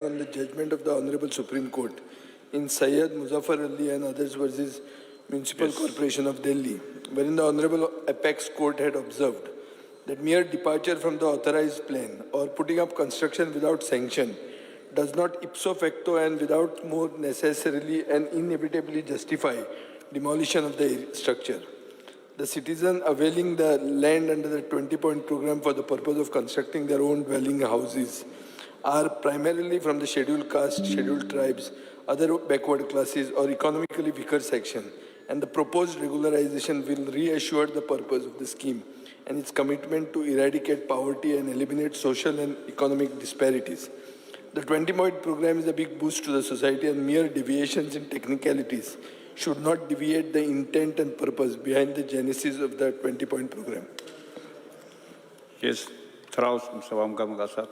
On the judgment of the Honorable Supreme Court in Syed Muzaffar Ali and others versus Municipal Corporation of Delhi, wherein the Honorable Apex Court had observed that mere departure from the authorized plan or putting up construction without sanction does not ipso facto and without more necessarily and inevitably justify demolition of the structure. The citizen availing the land under the 20-point program for the purpose of constructing their own dwelling houses are primarily from the scheduled caste, scheduled tribes, other backward classes, or economically weaker section, and the proposed regularization will reassure the purpose of the scheme and its commitment to eradicate poverty and eliminate social and economic disparities. The 20-point program is a big boost to the society, and mere deviations in technicalities should not deviate the intent and purpose behind the genesis of the 20-point program. Yes, थराव सभामुखा आसात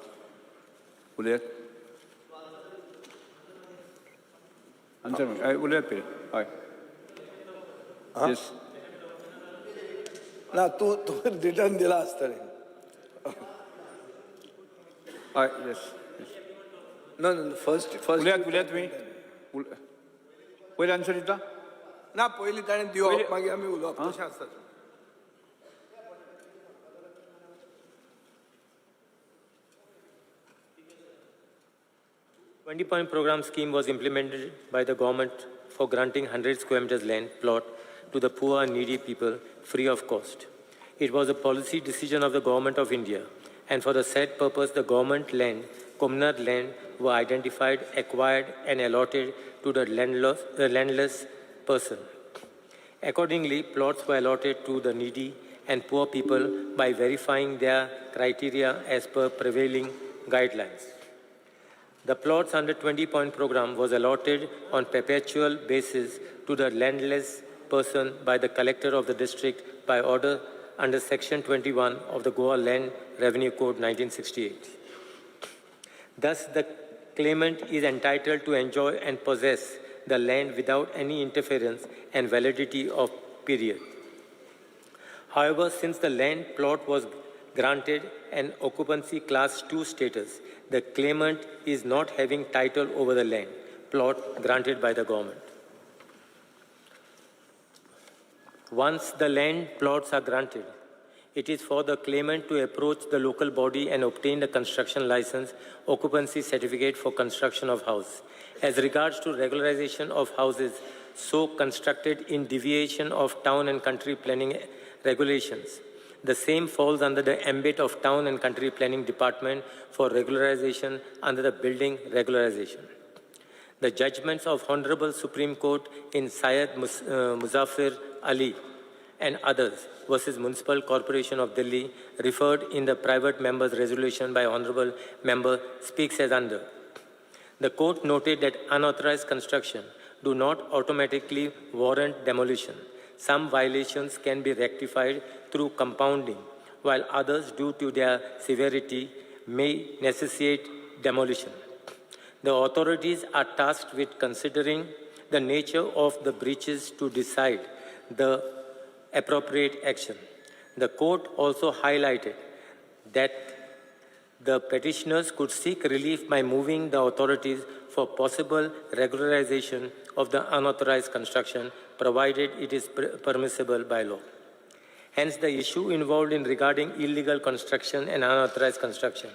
उलयात. Answer हय उलयात पळय. हय, येस. ना, तूं तूं return दिला आसतलें. हय, येस. No, no, first first. उलयात, उलयात तुमी. पयलीं आन्सर दिता. ना, पयलीं ताणें दिवप, मागीर आमी उलोवप तशें आसता. 20-point program scheme was implemented by the government for granting 100 square meters land plot to the poor and needy people free of cost. It was a policy decision of the government of India, and for the said purpose, the government land, communal land, were identified, acquired, and allotted to the landless person. Accordingly, plots were allotted to the needy and poor people by verifying their criteria as per prevailing guidelines. The plots under 20-point program was allotted on perpetual basis to the landless person by the collector of the district by order under section 21 of the Goa Land Revenue Code 1968. Thus, the claimant is entitled to enjoy and possess the land without any interference and validity of period. However, since the land plot was granted an occupancy class 2 status, the claimant is not having title over the land plot granted by the government. Once the land plots are granted, it is for the claimant to approach the local body and obtain the construction license, occupancy certificate for construction of house. As regards to regularization of houses so constructed in deviation of town and country planning regulations, the same falls under the ambit of Town and Country Planning Department for regularization under the building regularization. The judgments of Honorable Supreme Court in Syed Muzaffar Ali and others versus Municipal Corporation of Delhi referred in the private member's resolution by Honorable Member speaks as under. The court noted that unauthorized construction do not automatically warrant demolition. Some violations can be rectified through compounding, while others, due to their severity, may necessitate demolition. The authorities are tasked with considering the nature of the breaches to decide the appropriate action. The court also highlighted that the petitioners could seek relief by moving the authorities for possible regularization of the unauthorized construction, provided it is permissible by law. Hence, the issue involved in regarding illegal construction and unauthorized construction.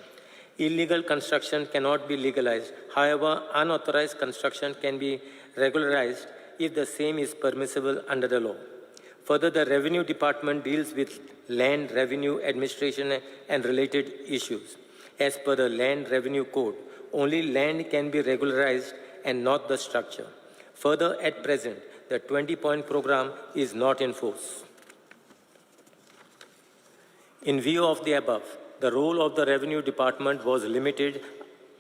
Illegal construction cannot be legalized. However, unauthorized construction can be regularized if the same is permissible under the law. Further, the Revenue Department deals with land revenue administration and related issues. As per the Land Revenue Code, only land can be regularized and not the structure. Further, at present, the 20-point program is not in force. In view of the above, the role of the Revenue Department was limited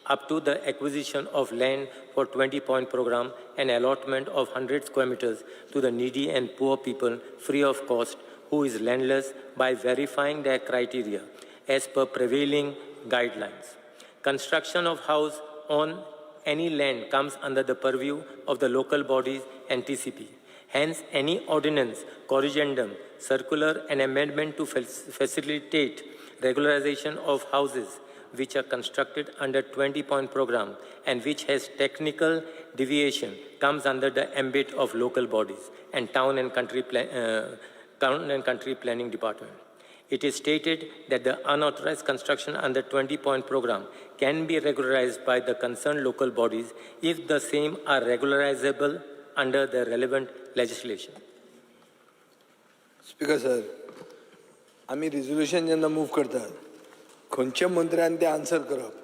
up to the acquisition of land for 20-point program and allotment of 100 square meters to the needy and poor people free of cost who is landless by verifying their criteria as per prevailing guidelines. Construction of house on any land comes under the purview of the local bodies and TCP. Hence, any ordinance, corrigendum, circular and amendment to facilitate regularization of houses which are constructed under 20 point program and which has technical deviation comes under the ambit of local bodies and town and country planning department. It is stated that the unauthorized construction under 20 point program can be regularized by the concerned local bodies if the same are regularizable under the relevant legislation. Speaker sir, आमी resolution जेन्ना move करतात, खंयच्या मंत्र्यान तें answer करप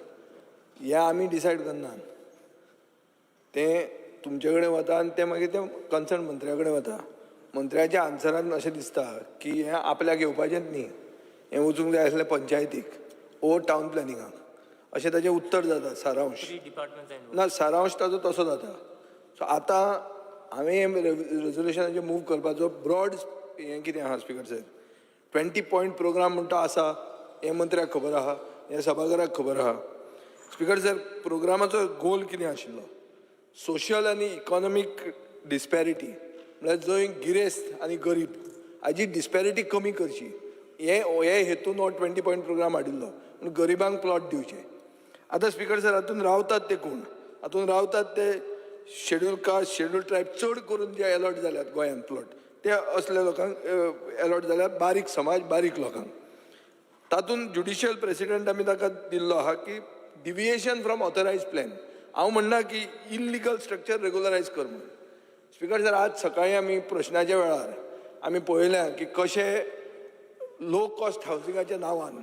हें आमी decide करनात. तें तुमचे कडेन वता आनी तें मागीर तें कन्सर्न मंत्र्या कडेन वता. मंत्र्याच्या आन्सरान अशें दिसता की हें आपल्याक येवपाचेंच न्ही, हें वचूंक जाय आसलें पंचायतीक ओ टावन प्लॅनिंगाक, अशें ताजें उत्तर जाता, सारांश. Three departments and ना, सारांश ताजो तसो जाता. सो आतां हांवें रेजोल्युशनाचेर मूव करपाचो ब्रॉड हें कितें आहा स्पिकर साहेब, 20 पॉयंट प्रोग्राम म्हणटा आसा, हें मंत्र्याक खबर आहा, हें सभाघराक खबर आहा. स्पिकर सर, प्रोग्रामाचो गोल कितें आशिल्लो? सोशल आनी इकॉनॉमीक डिस्पॅरिटी, म्हळ्यार जंय गिरेस्त आनी गरीब हाजी डिस्पॅरिटी कमी करची, हे हे हेतून हो 20 पॉयंट प्रोग्राम हाडिल्लो, पूण गरिबांक प्लॉट दिवचे. आतां स्पिकर सर, हातून रावतात ते कोण? हातून रावतात ते शेड्यूल कास्ट, शेड्यूल ट्रायब, चड करून जे एलॉट जाल्यात गोंयांत प्लॉट ते असल्या लोकांक एलॉट जाल्यात, बारीक समाज, बारीक लोकांक. तातूंत ज्युडिशियल प्रेसिडेंट आमी ताका दिल्लो आहा की डिविएशन फ्रॉम ऑथरायज प्लॅन. हांव म्हणना की इल्लिगल स्ट्रक्चर रेगुलरायज कर म्हणून. स्पिकर सर, आज सकाळी आमी प्रश्नाच्या वेळार आमी पळयलें की कशें लो कॉस्ट हावसिंगाच्या नांवान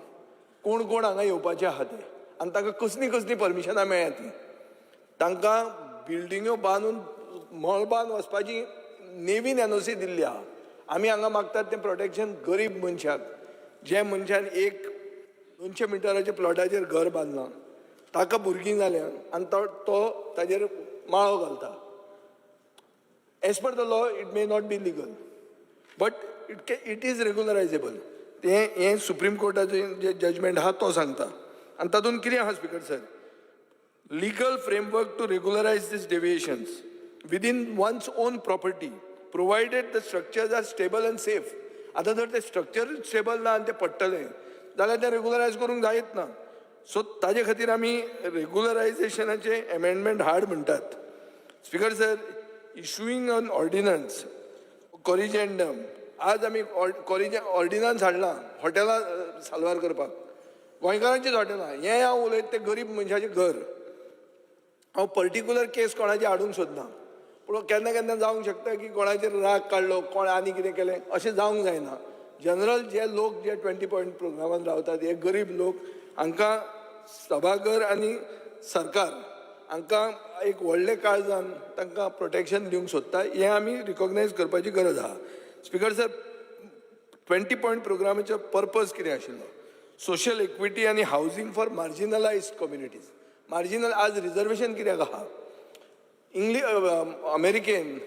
कोण कोण हांगा येवपाचे आहा ते आनी तांकां कसलीं कसलीं परमिशनां मेळ्ळ्या तीं. तांकां बिल्डिंग्यो बांदून मळबान वचपाची नेवीन एनओसी दिल्ली आहा. आमी हांगा मागतात तें प्रोटेक्शन गरीब मनशाक, जे मनशान एक 200 मिटराच्या प्लॉटाचेर घर बांदलां, ताका भुरगीं जाल्या आनी तो ताजेर माळो घालता. As per the law it may not be legal, but it is regularizable. तें हें सुप्रीम कोर्टाचें जें जजमेंट आहा तो सांगता. आनी तातूंत कितें आहा speaker sir, legal framework to regularize these deviations within one's own property, provided the structures are stable and safe. आतां जर ते स्ट्रक्चर स्टेबल ना आनी तें पडटलें जाल्यार तें रेगुलरायज करूंक जायत ना. सो ताजे खातीर आमी रेगुलरायजेशनाचें एमेंडमेंट हाड म्हणटात. Speaker sir, issuing an ordinance corrigendum, आज आमी ऑर्डिनन्स हाडला हॉटेलां साल्वार करपाक, गोंयकारांचीच हॉटेलां. हें हांव उलयत तें गरीब मनशाचें घर. हांव पर्टिक्युलर केस कोणाची हाडूंक सोदना, पूण केन्ना केन्ना जावंक शकता की कोणाचेर राग काडलो, कोण आनी कितें केलें, अशें जावंक जायना. जनरल जे लोक जे 20 पॉयंट प्रोग्रामान रावतात, हे गरीब लोक, हांकां सभाघर आनी सरकार हांकां एक व्हडले काळजान तांकां प्रोटेक्शन दिवंक सोदता, हें आमी रिकॉग्नायज करपाची गरज आहा. स्पिकर सर, 20 पॉयंट प्रोग्रामाचो पर्पज कितें आशिल्लो? सोशल इक्विटी आनी housing for marginalized communities. Marginal, आज रिजर्वेशन कित्याक आहा? अमेरिकेन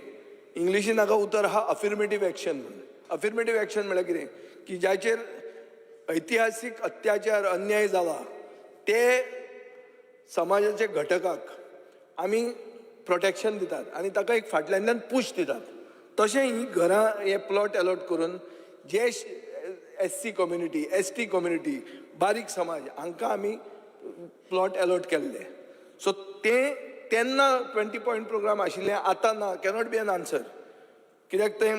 इंग्लिशीन हाका उतर आहा अफिर्मेटीव एक्शन म्हणून. अफिर्मेटीव एक्शन म्हळ्यार कितें? की जाचेर ऐतिहासीक अत्याचार, अन्याय जाला, ते समाजाच्या घटकाक आमी प्रोटेक्शन दितात आनी ताका एक फाटल्यानल्यान पूश दितात. तशें ही घरां, हे प्लॉट एलॉट करून जे SC community, ST community, बारीक समाज, हांकां आमी प्लॉट एलॉट केल्ले. सो ते तेन्ना 20 पॉयंट प्रोग्राम आशिल्ले, आतां ना, कॅनॉट बी एन आन्सर. कित्याक तें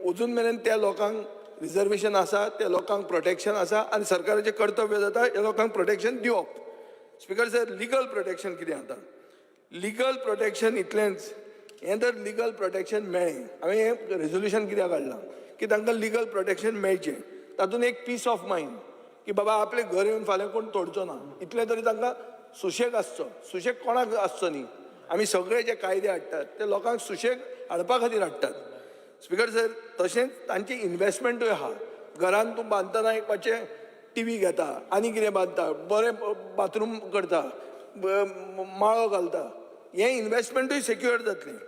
अजून मेरेन त्या लोकांक रिजर्वेशन आसा, त्या लोकांक प्रोटेक्शन आसा आनी सरकाराचें कर्तव्य जाता ह्या लोकांक प्रोटेक्शन दिवप. स्पिकर सर, लिगल प्रोटेक्शन कितें आतां? लिगल प्रोटेक्शन इतलेंच, हें जर लिगल प्रोटेक्शन मेळ्ळें, हांवें हें रेजोल्युशन कित्याक हाडलां की तांकां लिगल प्रोटेक्शन मेळचें, तातूंत एक पीस ऑफ मायंड की बाबा आपलें घर येवन फाल्यां कोण तोडचो ना, इतलें तरी तांकां सुशेग आसचो. सुशेग कोणाक आसचो न्ही? आमी सगळे जे कायदे हाडटात ते लोकांक सुशेग हाडपा खातीर हाडटात. स्पिकर सर, तशेंच तांची इन्वेस्टमेंटूय आहा. घरान तूं बांदतना एक मातशें टीवी घेता आनी कितें बांदता, बरें बाथरूम करता, माळो घालता, हें इन्वेस्टमेंटूय सेक्युअर जातलें.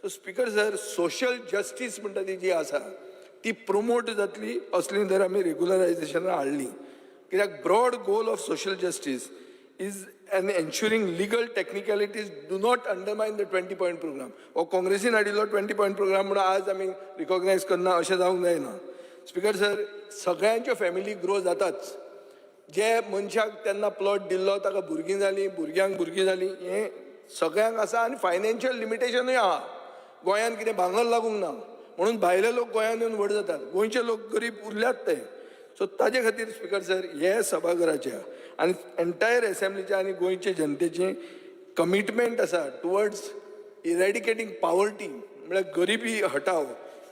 So speaker sir, social justice म्हणटा ती जी आसा ती प्रोमोट जातली असली जर आमी रेगुलरायजेशनां हाडली. कित्याक broad goal of social justice is an ensuring legal technicalities do not undermine the 20 point program. हो काँग्रेसीन हाडिल्लो 20 पॉयंट प्रोग्राम म्हणून आज आमी रिकॉग्नायज करना, अशें जावंक जायना. स्पिकर सर, सगळ्यांच्यो फॅमिली ग्रो जाताच. जे मनशाक तेन्ना प्लॉट दिल्लो ताका भुरगीं जालीं, भुरग्यांक भुरगीं जालीं, हें सगळ्यांक आसा. आनी फायनान्शियल लिमिटेशनूय आहा. गोंयांत कितें भांगर लागूंक ना म्हणून भायले लोक गोंयांत येवन व्हड जातात, गोंयचे लोक गरीब उरल्यात ते. सो ताजे खातीर स्पिकर सर, हे सभाघराचे आनी एंटायर एसेंब्लीचे आनी गोंयचे जनतेचे कमिटमेंट आसा टुवर्ड्स इरेडिकेटींग पावर्टी, म्हळ्यार गरिबी हटाव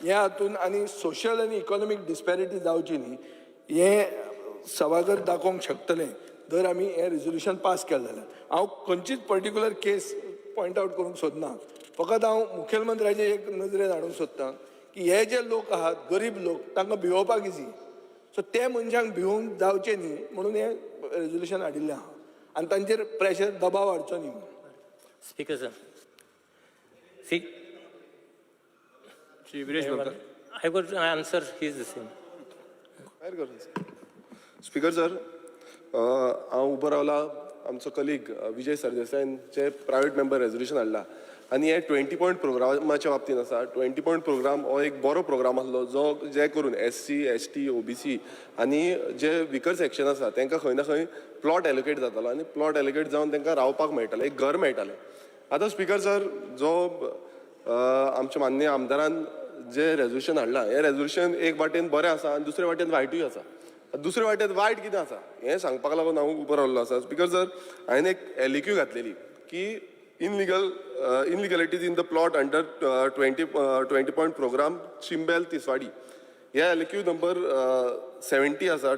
ह्या हातून आनी सोशल आनी इकॉनॉमीक डिस्पॅरिटी जावची न्ही, हें सभाघर दाखोवंक शकतलें जर आमी हें रेजोल्युशन पास केलें जाल्यार. हांव खंयचीच पर्टिक्युलर केस पॉयंट आवट करूंक सोदना, फकत हांव मुखेलमंत्र्याचे एक नदरेन हाडूंक सोदतां की हे जे लोक आहात गरीब लोक, तांकां भिवोवपाक इजी. सो ते मनशांक भिवोवंक जावचें न्ही म्हणून हें रेजोल्युशन हाडिल्लें आहा आनी तांचेर प्रेशर दबाव हाडचो न्ही म्हणून. Speaker sir, see, Shri Viresh Borkar. I would answer his the same. Speaker sir, हांव उबो रावला आमचो कलीग विजय सरदेसायन जे प्रायवेट मेंबर रेजोल्युशन हाडला आनी हे 20 पॉयंट प्रोग्रामाच्या बाबतींत आसा. 20 पॉयंट प्रोग्राम हो एक बरो प्रोग्राम आसलो जो जे करून SC, ST, OBC आनी जे विकर सेक्शन आसा तांकां खंय ना खंय प्लॉट एलोकेट जातालो आनी प्लॉट एलोकेट जावन तांकां रावपाक मेळटालें, एक घर मेळटालें. आतां स्पिकर सर, जो आमच्या माननीय आमदारान जे रेजोल्युशन हाडलां, हें रेजोल्युशन एक वाटेन बरें आसा आनी दुसरे वाटेन वायटूय आसा. दुसरे वाटेन वायट कितें आसा हें सांगपाक लागून हांव उबो रावल्लो आसा. स्पिकर सर, हांवें एक LAQ घातलेली की illegalities in the plot under 20 point programme Chimbel Tiswadi. हे LAQ number 70 आसा,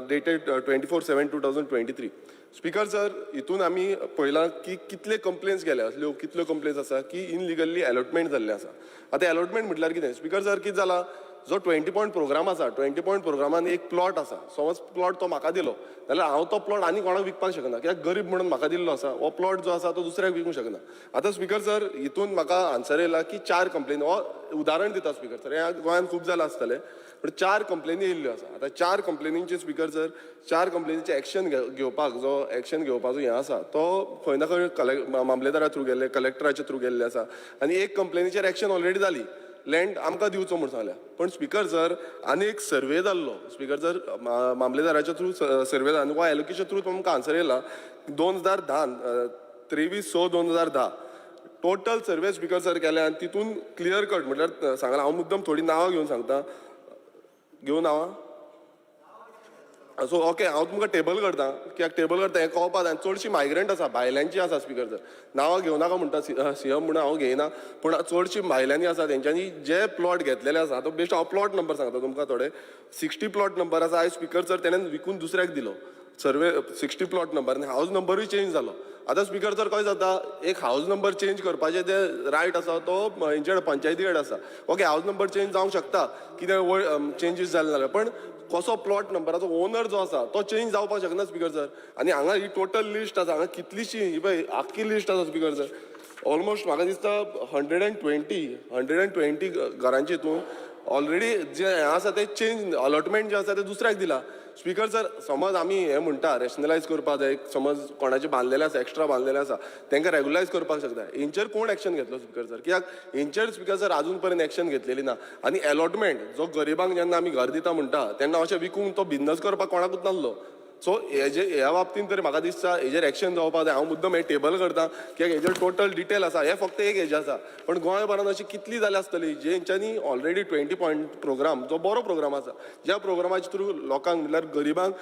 dated 24/7/2023. Speaker sir, हितून आमी पळयलां की कितले कंप्लेन्स गेल्या, असल्यो कितल्यो कंप्लेन्स आसा की इनलिगली अलॉटमेंट जाल्लें आसा. आतां अलॉटमेंट म्हटल्यार कितें स्पिकर सर, कितें जालां, जो 20 पॉयंट प्रोग्राम आसा, 20 पॉयंट प्रोग्रामान एक प्लॉट आसा, समज प्लॉट तो म्हाका दिलो जाल्यार हांव तो प्लॉट आनी कोणाक विकपाक शकना, कित्याक गरीब म्हणून म्हाका दिल्लो आसा हो प्लॉट जो आसा तो दुसऱ्याक विकूंक शकना. आतां स्पिकर सर, हितून म्हाका आन्सर येयला की 4 कंप्लेनी, हो उदाहरण दिता स्पिकर सर, हें गोंयांत खूब जालां आसतलें, पूण 4 कंप्लेनी येयल्ल्यो आसा. आतां 4 कंप्लेनींचे स्पिकर सर, 4 कंप्लेनीचे एक्शन घेवपाक जो एक्शन घेवपाचो हें आसा तो खंय ना खंय मामलेदारा थ्रू गेल्ले, कलेक्टराच्या थ्रू गेल्ले आसा आनी एक कंप्लेनीचेर एक्शन ऑलरेडी जाली, लँड आमकां दिवचो म्हूण सांगल्या. पण स्पिकर सर, आनी एक सर्वे जाल्लो स्पिकर सर, मामलेदाराच्या थ्रू सर्वे जालो आनी हो एलोकेशन थ्रू आमकां आन्सर येयला 2010 23/6/2010 टोटल सर्वे स्पिकर सर केले आनी तितून क्लियर कट म्हटल्यार सांगला. हांव मुद्दम थोडीं नांवां घेवन सांगता, घेवन नांवां. सो ओके, हांव तुमकां टेबल करता, कित्याक टेबल करता हें कळपा जाय. चडशी मायग्रंट आसा, भायल्यांची आसा स्पिकर सर, नांवां घेवं नाका म्हणटा सीएम म्हणून हांव घेयना, पूण चडशी भायल्यांनी आसा तेंच्यांनी जे प्लॉट घेतलेले आसा, तो बेश्टो हांव प्लॉट नंबर सांगता तुमकां थोडे. 60 प्लॉट नंबर आसा, आयज स्पिकर सर तेणेन विकून दुसऱ्याक दिलो सर्वे 60 प्लॉट नंबर आनी हावज नंबरूय चेंज जालो. आतां स्पिकर सर कशें जाता, एक हावज नंबर चेंज करपाचें ते रायट आसा तो हेंचे पंचायती कडेन आसा. ओके, हावज नंबर चेंज जावंक शकता, कितें चेंजीस जाले जाल्यार, पण कसो प्लॉट नंबराचो ओनर जो आसा तो चेंज जावपाक शकना स्पिकर सर. आनी हांगा ही टोटल लिस्ट आसा, हांगा कितलीशी ही पळय आख्खी लिस्ट आसा स्पिकर सर. ऑलमोस्ट म्हाका दिसता 120 घरांची हितून ऑलरेडी जे हें आसा तें चेंज अलॉटमेंट जें आसा तें दुसऱ्याक दिलां. स्पिकर सर, समज आमी हें म्हणटा रॅशनलायज करपाक जाय, समज कोणाचें बांदलेलें आसा, एक्स्ट्रा बांदलेलें आसा, तांकां रेगुलायज करपाक शकता. हेंचेर कोण एक्शन घेतलो स्पिकर सर? कित्याक हेंचेर स्पिकर सर आजून पर्यंत एक्शन घेतलेली ना. आनी अलॉटमेंट जो गरिबांक जेन्ना आमी घर दिता म्हणटा तेन्ना अशें विकूंक तो बिजनस करपाक कोणाकूच नासलो. सो हेजे ह्या बाबतींत तरी म्हाका दिसता हेजेर एक्शन जावपाक जाय. हांव मुद्दम हें टेबल करता कित्याक हेजेर टोटल डिटेल आसा. हें फक्त एक हेजें आसा, पण गोंयभरान अशी कितली जाल्या आसतली जेंच्यांनी ऑलरेडी 20 पॉयंट प्रोग्राम जो बरो प्रोग्राम आसा, ज्या प्रोग्रामाच्या थ्रू लोकांक म्हटल्यार गरिबांक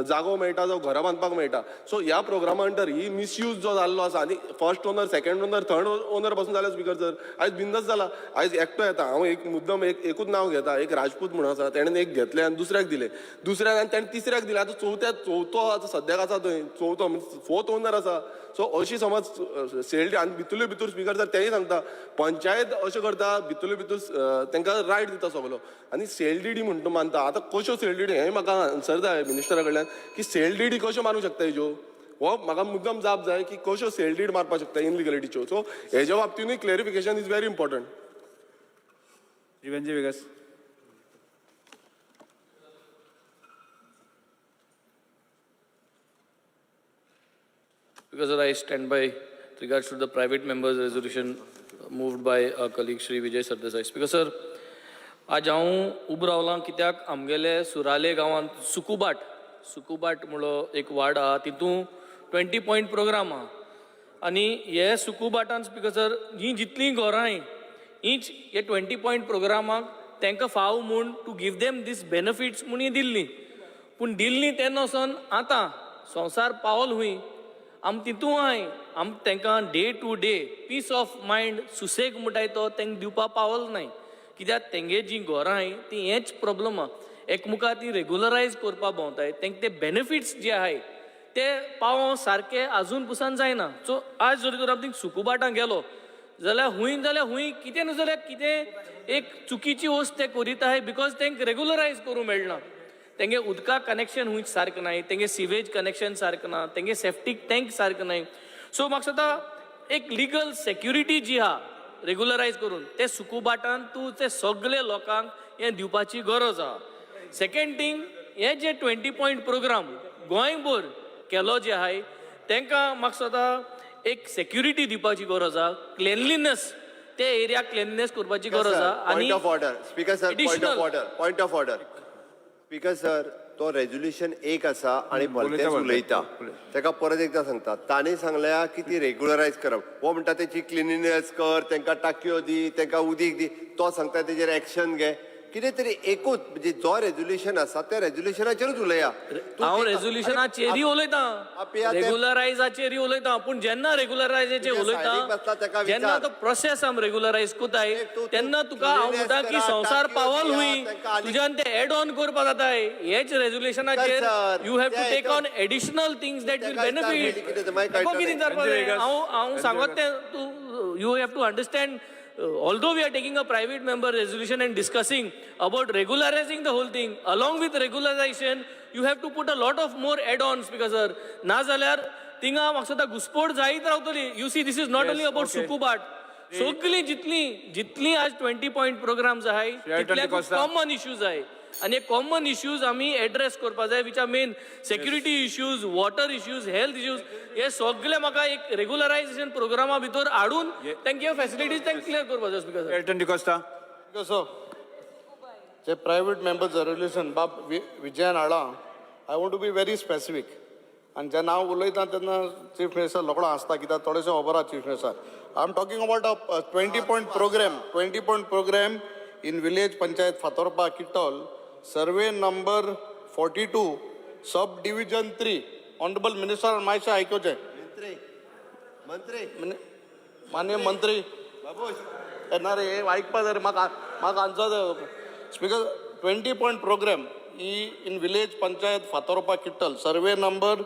जागो मेळटा, जावं घरां बांदपाक मेळटा. सो ह्या प्रोग्रामा अंडर ही मिसयूज जो जाल्लो आसा आनी first owner, second owner, third owner पासून जाल्या स्पिकर सर. आयज बिंदस जाला, आयज एकटो येता. हांव एक मुद्दम एकूच नांव घेता, एक राजपूत म्हणून आसा, तेणें एक घेतलें आनी दुसऱ्याक दिलें, दुसऱ्याक आनी तेणें तिसऱ्याक दिलें. आतां चवथो आतां सद्याक आसा थंय, चवथो फोर्थ ओनर आसा. सो अशी समज सेल आनी भितुले भितर स्पिकर सर तेंय सांगता, पंचायत अशें करता भितुले भितर तांकां रायट दिता सगलो आनी सेल डीडी म्हणटा मानता. आतां कश्यो सेल डीडी हें म्हाका आन्सर जाय मिनिस्टरा कडल्यान की सेल डीडी कश्यो मारूंक शकता हेज्यो, हो म्हाका मुद्दम जाप जाय की कश्यो सेल did मारपाक शकता इनलिगलिटीच्यो. सो हेज्या बाबतीनूय clarification is very important. Shri Venzy Viegas. Because I stand by with regards to the private members resolution moved by our colleague Shri Vijay Sardesai. Speaker sir, आज हांव उबो रावलां कित्याक आमगेले सुराले गांवांत सुकुबाट, सुकुबाट म्हणलो एक वार्ड आहा तितून 20 पॉयंट प्रोग्राम आहा आनी हे सुकुबाटान स्पीकर सर ही जितलीं घरां हीच हे 20 पॉयंट प्रोग्रामाक तांकां फाव म्हूण to give them these benefits म्हूण ही दिल्ली. पूण दिल्ली तेन्ना वचोन आतां संवसार पावल हुंय आम तितू आहाय आम तांकां day to day peace of mind सुसेग म्हणटाय तो तांकां दिवपा पावल नाय कित्याक तेंगे जीं घरां आहाय ती हेच प्रॉब्लम आहा एकमुखार ती रेगुलरायज करपा भोंवताय तांकां ते बेनिफिट्स जे आहाय ते पावों सारके आजून पुसान जायना. सो आज जरी तर आमी सुकुबाटां गेलो जाल्यार हुंय जाल्यार हुंय कितें न्हू जाल्यार कितें एक चुकीची वस्त ते करीत आहाय because तांकां रेगुलरायज करूंक मेळना. तेंगे उदका कनेक्शन हुंयच सारकें नाय, तेंगे सिवेज कनेक्शन सारकें ना, तेंगे सेफ्टीक टँक सारकें नाय. सो म्हाका दिसता एक लिगल सेक्युरिटी जी आहा रेगुलरायज करून ते सुकुबाटान तूं ते सगळे लोकांक हें दिवपाची गरज आहा. सेकेंड थींग, हे जे 20 पॉयंट प्रोग्राम गोंयभर केलो जे आहाय तांकां म्हाका दिसता एक सेक्युरिटी दिवपाची गरज आहा, क्लिनलीनस ते एरिया क्लिननेस करपाची गरज आहा. Point of order, speaker sir, point of Additional. Order, point of order. Speaker sir, तो रेजोल्युशन एक आसा आणि भलतेच उलयता. ताका परत एकदा सांगता, ताणें सांगल्या की ती रेगुलरायज करप. हो म्हणटा तेची क्लिनिनेस कर, तांकां टाकयो दी, तांकां उदीक दी. तो सांगता तेजेर एक्शन घे. कितें तरी एकूच म्हणजे जो रेजोल्युशन आसा त्या रेजोल्युशनाचेरूच उलया. तूं हांव ते- रेजोल्युशनाचेरय उलयतां, आपया ते- रेगुलरायजाचेरय उलयतां, पूण जेन्ना रेगुलरायजाचेर तुज्या सायडीक बसला उलयता ताका जेन्ना विचार. तो प्रोसेस आम रेगुलरायज कोताय तूं- तूं तेन्ना तुका हांव cleanliness म्हणटा की करा, संवसार टाकयो पावल दिया, हुंय तांकां आनी- तुज्यान ते एड ऑन करपा जाताय. हेच रेजोल्युशनाचेर sir, you have to त्या टेक हेतून- on additional things that will ताका विचार बेनिफीट. कितें तें मागीर कळटलें. कितें विचारपा जाय? हांव हांव सांगत तें तूं you have to understand, although we are taking a private member resolution and discussing about regularizing the whole thing, along with regularization you have to put a lot of more add-ons because sir ना जाल्यार थिंगा म्हाका दिसता घुसपोड जायत रावतली. You see, this is not only about सुकुबाट, सगळीं जितली जितली आज 20 पॉयंट प्रोग्राम्स आहाय तितल्या D'Costa. Common issues आहाय आनी हे कॉमन इश्यूज आमी एड्रेस करपा जाय, which are main security issues, water issues, health issues. हे सगळे म्हाका एक रेगुलरायझेशन प्रोग्रामा भितर हाडून तांकां ह्यो फॅसिलिटीज तांकां क्लियर करपा जाय speaker sir. Elton D'Costa. Sir, जे प्रायवेट मेंबर्स रेजोल्युशन बाब विजयान हाडलां, I want to be very specific. आनी जेन्ना हांव उलयता तेन्ना चीफ मिनिस्टर रोकडो हांसता कित्याक थोडेशें खबर आहा chief minister. I am talking about a 20 point program, 20 point program in village panchayat Fatorpa Kitol, survey number 42, sub division 3. Honourable minister मातशें आयकुचें. मंत्री, मंत्री. माननीय मंत्री. बाबूश. ना रे, आयकपा जाय रे म्हाका, म्हाका answer. Speaker, 20 point program he in village panchayat Fatorpa Kittel, survey number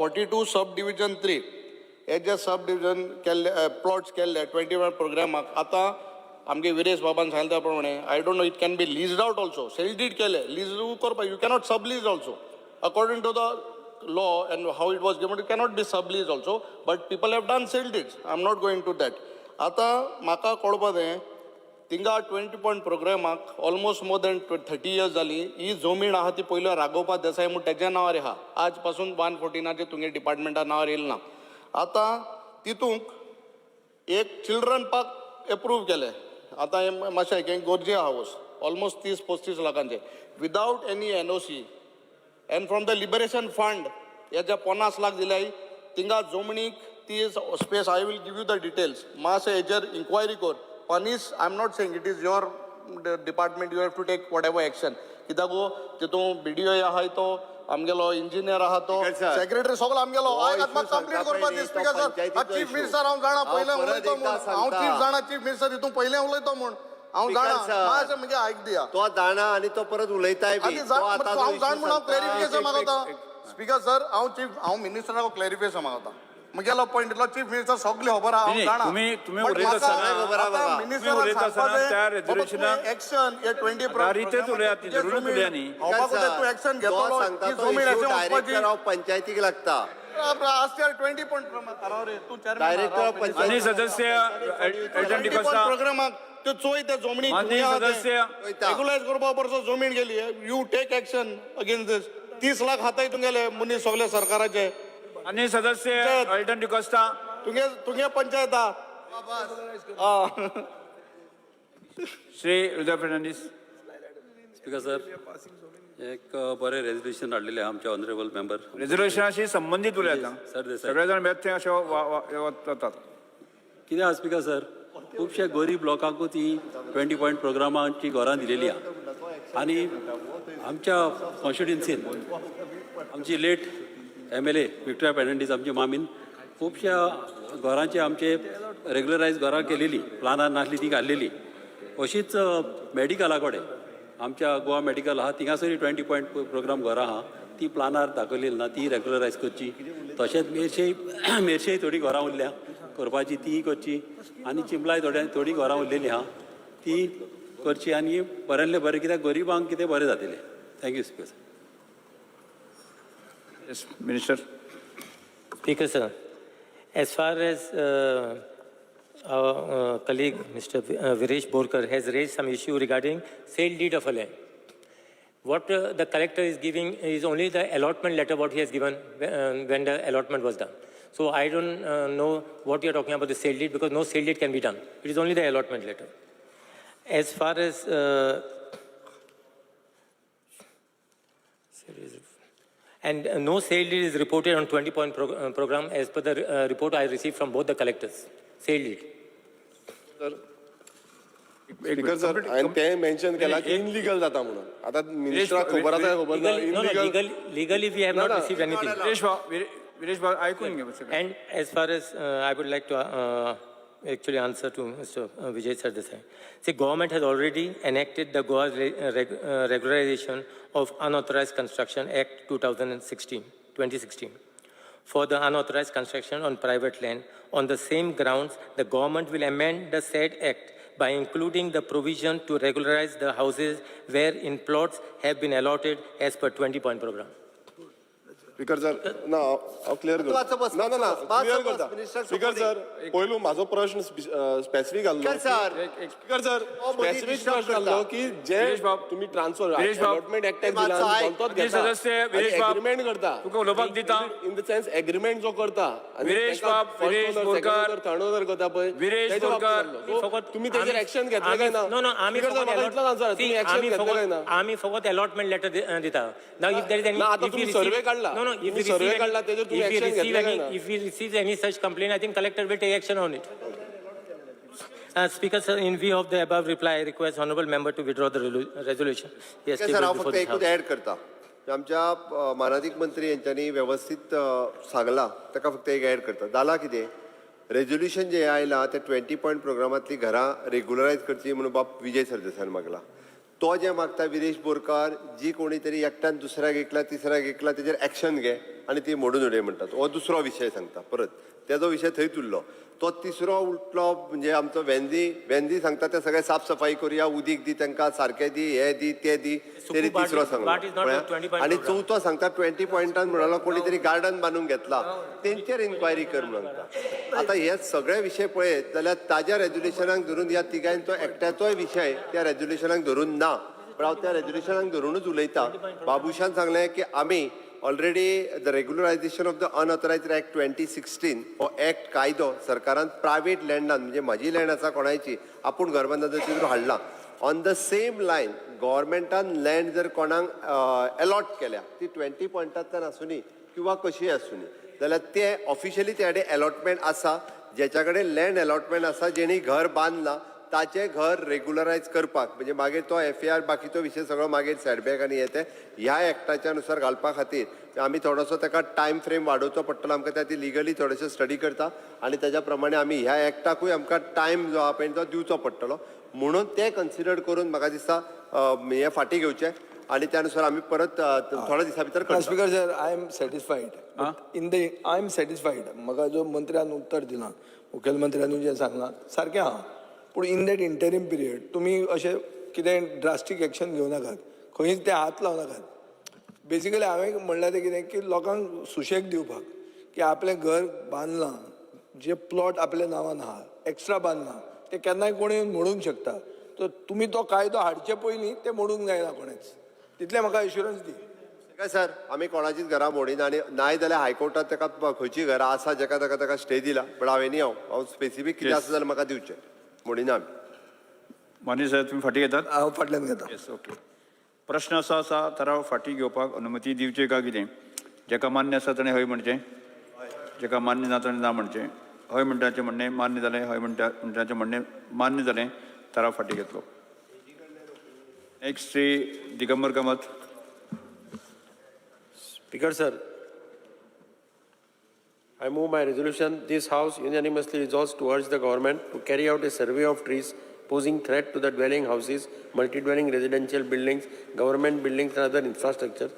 42, sub division 3. हे जे सब डिविजन केल्ले प्लॉट्स केल्ले 20 वन प्रोग्रामाक, आतां आमगे विरेश बाबान सांगले त्या प्रमाणे, I don't know, it can be leased out also. Sale deed केले, लीज करपाक you cannot sub lease also. According to the law and how it was given, it cannot be subleased also, but people have done sale deeds. I'm not going to that. आतां म्हाका कळपा तें, थिंगा 20 point प्रोग्रामाक almost more than 30 years जाली. ही जमीन आहा ती पयलो राघोबा देसाय म्हूण तेज्या नांवार आहा. आज पासून 114आचेर तुमगे डिपार्टमेंटा नांवार येयला ना. आतां तितूंक एक चिल्ड्रन पार्क एप्रूव केलें. आतां हें मातशें हें गोरजे हावस almost 30-35 लाखांचें without any NOC and from the liberation fund हे जे 50 लाख दिल्याय थिंगा जमनीक ती space. I will give you the details. मातशें हेजेर इन्क्वायरी कर पनीस. I am not saying it is your department, you have to take whatever action, कित्याक तितून BDO आहाय तो आमगेलो इंजिनियर आहा तो Speaker sir, secretary सगळो आमगेलो. हो आयक issue म्हाका कंप्लीट सांगता करपा पळय दी न्ही, तो स्पीकर सर. पंचायतीचो चीफ issue. Minister हांव जाणा हांव पयलें परत उलयतो एकदा म्हूण हांव सांगता. चीफ जाणा, चीफ मिनिस्टर हितून पयलें उलयतो म्हूण हांव Speaker जाणा. sir. मातशें म्हणजे आयक दिया. तो जाणा आनी तो परत उलयताय बी. आनी तो जाण आतां जो हांव issue जाण म्हूण हांव सांगता, क्लॅरिफिकेशन मागता स्पीकर सर. हांव चीफ, हांव मिनिस्टराक क्लॅरिफिकेशन मागता. म्हगेलो पॉयंट इतलो, चीफ मिनिस्टर सगळें खबर आहा, हांव नाही, जाणा. तुम्ही But उलयता म्हाका आसतना- खबर आहा बाबा. तुम्ही उलयता आसतना त्या resolution action हे 20 आधारीतच उलयात ती, जरुरूच उलया न्ही. तूं एक्शन तो घेतलो सांगता ही तो जमीन issue अशें वचपाची. डायरेक्टर ऑफ पंचायतीक लागता. आसल्यार 20 पॉयंट रे तूं Director of chairman. माननीय सदस्य एल्टन डिकोस्ता. प्रोग्रामाक त्यो चोय त्या जमनीक. माननीय सदस्य. रेगुलायज करपा परस जमीन गेली. You take action against this. 30 lakh हाताय तुगेले मनीस सगळे सरकाराचे. माननीय सदस्य एल्टन डिकोस्ता. तुगे तुगे पंचायत आहा. श्री हृदय फर्नांडीस. स्पीकर सर, एक बरें रेजोल्युशन हाडलेलें आहा आमचे ऑनरेबल मेंबर. रेजोल्युशनाशी संबंदीत उलयता. सरदेसाय. सगळे जाण बेठे अशे वतात. कितें आहा स्पीकर सर, खुबशे गरीब लोकांकूच ही ट्वेंटी पॉयंट प्रोग्रामाची घरां दिलेली आहा आनी आमच्या कॉन्स्टिट्युन्सीन आमची लेट एमएलए विक्टोरिया फेर्नांडीस, आमची मामीन खुबश्या घरांचे आमचे रेगुलरायज घरां केलेली, प्लानार नासली ती घाल्लेली. अशीच मेडिकला कडेन, आमच्या गोवा मेडिकल आहा, थिंगासरूय ट्वेंटी पॉयंट प्रोग्राम घरां आहा, ती प्लानार दाखयलेली ना, ती रेगुलरायज करची. तशेंच मेरशेय मेरशेय थोडीं घरां उरल्या करपाची, तीय करची आनी चिंबलाय थोड्या थोडीं घरां उरलेलीं आहा, ती करची आनी बऱ्यांतलें बरें, कित्याक गरिबांक कितें बरें जातलें. Thank you, speaker sir. Yes, minister. Speaker sir, as far as our colleague Mr. Viresh Borkar has raised some issue regarding sale deed of a land. What the collector is giving is only the allotment letter what he has given when the allotment was done. So I don't know what you are talking about the sale deed, because no sale deed can be done. It is only the allotment letter. As far as and no sale deed is reported on 20 point program as per the report I received from both the collectors. Sale deed. Speaker sir, हांवें तें mention केलां की illegal जाता म्हणून. आतां मिनिस्टराक खबर आसा, खबर ना? Legally, no, illegal legally we have No, not no. received anything. Viresh भाऊ, विरेश भाऊ, आयकून घे सगळें. And as far as I would like to actually answer to Mr. Vijay Sardesai. See, government has already enacted the Goa Regularization of Unauthorized Construction Act 2016, 2016, for the unauthorized construction on private land. On the same grounds, the government will amend the said act by including the provision to regularize the houses wherein plots have been allotted as per 20-point program. Speaker sir, ना, हांव clear महत्वाचं करता. बस, ना ना ना, बस, clear बस, करता. Minister. Speaker sir, पयलू म्हाजो प्रश्न स्पेसिफीक आसलो. Speaker sir. Speaker sir, हो, मदीं स्पेसिफीक disturb प्रश्न करता. आसलो की जे विरेश बाब. तुमी ट्रान्सफर विरेश बाब. अलॉटमेंट एक्टाक मातसो दिला आयक. तो माननीय सदस्य विरेश बाब, एग्रीमेंट करता. तुका उलोवपाक दिता. इन the sense agreement जो करता. विरेश बाब, विरेश बोरकार. थर्ड ओनर करता पळय, विरेश तेच्या बाबतीत बोरकार. आसलो. So, फकत तुमी तेजेर एक्शन घेतले काय ना? नो नो, आमी स्पीकर सर, म्हाका इतलोच आन्सर, तुमी एक्शन घेतले काय ना? आमी फकत अलॉटमेंट लेटर दिता. Now if there is any ना, आतां तुमी survey काडला. नो नो, if तुमी survey काडला, तेजेर तुमी action घेतले काय ना? If we receive any such complaint, I think collector will take action on it. Speaker sir, in view of the above reply, I request honorable member to withdraw the resolution. Yes, sir, हांव before फक्त this एकूच house. Add करता. आमच्या मानादीक मंत्री यांच्यांनी वेवस्थीत सांगलां, ताका फक्त एक ऍड करता. जालां कितें, रेजोल्युशन जें आयलां तें ट्वेंटी पॉयंट प्रोग्रामांतलीं घरां रेगुलरायज करचीं म्हणून बाब विजय सरदेसायान मागला. तो जें मागता विरेश बोरकार, जी कोणी तरी एकट्यान दुसऱ्याक विकला, तिसऱ्याक विकला, तेजेर एक्शन घे आनी ती मोडून उडय म्हणटात. हो दुसरो विशय सांगता परत, तेजो विशय थंयच उरलो. तो तिसरो उठलो म्हणजे आमचो वेंदी. वेंदी सांगता ते सगळे साफसफाई करुया, उदीक दी तांकां सारकें दी, हे दी, ते दी. तेणी तिसरो सांगलो But is not a 20 point आनी program. चवथो सांगता ट्वेंटी पॉयंटान म्हणालो कोणी तरी गार्डन बांदून घेतला, तेंचेर इन्क्वायरी कर म्हणून सांगता. आतां हे सगळे विशय पळयत जाल्यार ताज्या रेजोल्युशनाक धरून ह्या तिगांचो एकट्याचोय विशय त्या रेजोल्युशनाक धरून ना, पण हांव त्या रेजोल्युशनाक धरुनूच उलयता. बाबूशान सांगलें की आमी already the Regularization of the Unauthorized Act 2016 हो एक्ट, कायदो सरकारान प्रायवेट लँडान, म्हणजे म्हाजी लँड आसा कोणायची, आपूण घर बांदता तितून हाडला. ऑन the same line, गव्हर्मेंटान लँड जर कोणाक अलॉट केल्या, ती ट्वेंटी पॉयंटांतल्यान आसुनी किंवा कशीय आसुनी, जाल्यार ते ऑफिशियली त्या कडेन अलॉटमेंट आसा. जेच्या कडेन लँड अलॉटमेंट आसा, जेणी घर बांदलां, ताचें घर रेगुलरायज करपाक, म्हणजे मागीर तो एफआर बाकीचो विशय सगळो मागीर सेटबॅक आनी हे ते ह्या एक्टाच्या नुसार घालपा खातीर आमी थोडोसो ताका टायम फ्रेम वाडोवचो पडटलो आमकां. त्या खातीर लिगली थोडेशे स्टडी करता आनी ताज्या प्रमाणे आमी ह्या एक्टाकूय आमकां टायम जो आहा पळय तो दिवचो पडटलो. म्हणून तें कन्सिडर करून म्हाका दिसता हें फाटीं घेवचें आनी त्या नुसार आमी परत थोड्या दिसां भितर करता. Speaker sir, I am satisfied in the I am satisfied. म्हाका जो मंत्र्यान उत्तर दिलां, मुखेलमंत्र्यानूय जें सांगलां सारकें आहा, पूण इन that interim period तुमी अशें कितें ड्रास्टीक एक्शन घेवं नाकात, खंयच ते हात लावं नाकात. बेसिकली हांवें म्हणलां तें कितें की लोकांक सुशेग दिवपाक की आपलें घर बांदलां, जे प्लॉट आपल्या नांवान आहा, एक्स्ट्रा बांदलां, ते केन्नाय कोणूय मोडूंक शकता. तर तुमी तो कायदो हाडचे पयलीं ते मोडूंक जायना कोणेच, तितलें म्हाका एश्युरन्स दी. काय सर, आमी कोणाचीच घरां मोडिना आनी नाय जाल्यार हायकोर्टात ताका खंयची घरां आसा जेका ताका ताका स्टे दिला. बट हांव एनी हांव हांव स्पेसिफीक कितें आसा जाल्यार म्हाका दिवचें, मोडिना आमी. माननीय साहेब, तुम्ही फाटी घेतात? हांव फाटल्यान घेता. Yes, okay. प्रश्न असो आसा, थाराव फाटीं घेवपाक अनुमती दिवची काय कितें? जेका मान्य आसा ताणें हय म्हणचें, जेका मान्य ना ताणें ना म्हणचें. हय म्हणटाचें म्हणणें मान्य जालें, हय म्हणटा म्हणटाचें म्हणणें मान्य जालें, थाराव फाटीं घेतलो. Next Shri Digambar Kamat. Speaker sir, I move my resolution. This House unanimously resolves to urge the government to carry out a survey of trees posing threat to the dwelling houses, multi-dwelling residential buildings, government buildings and other infrastructure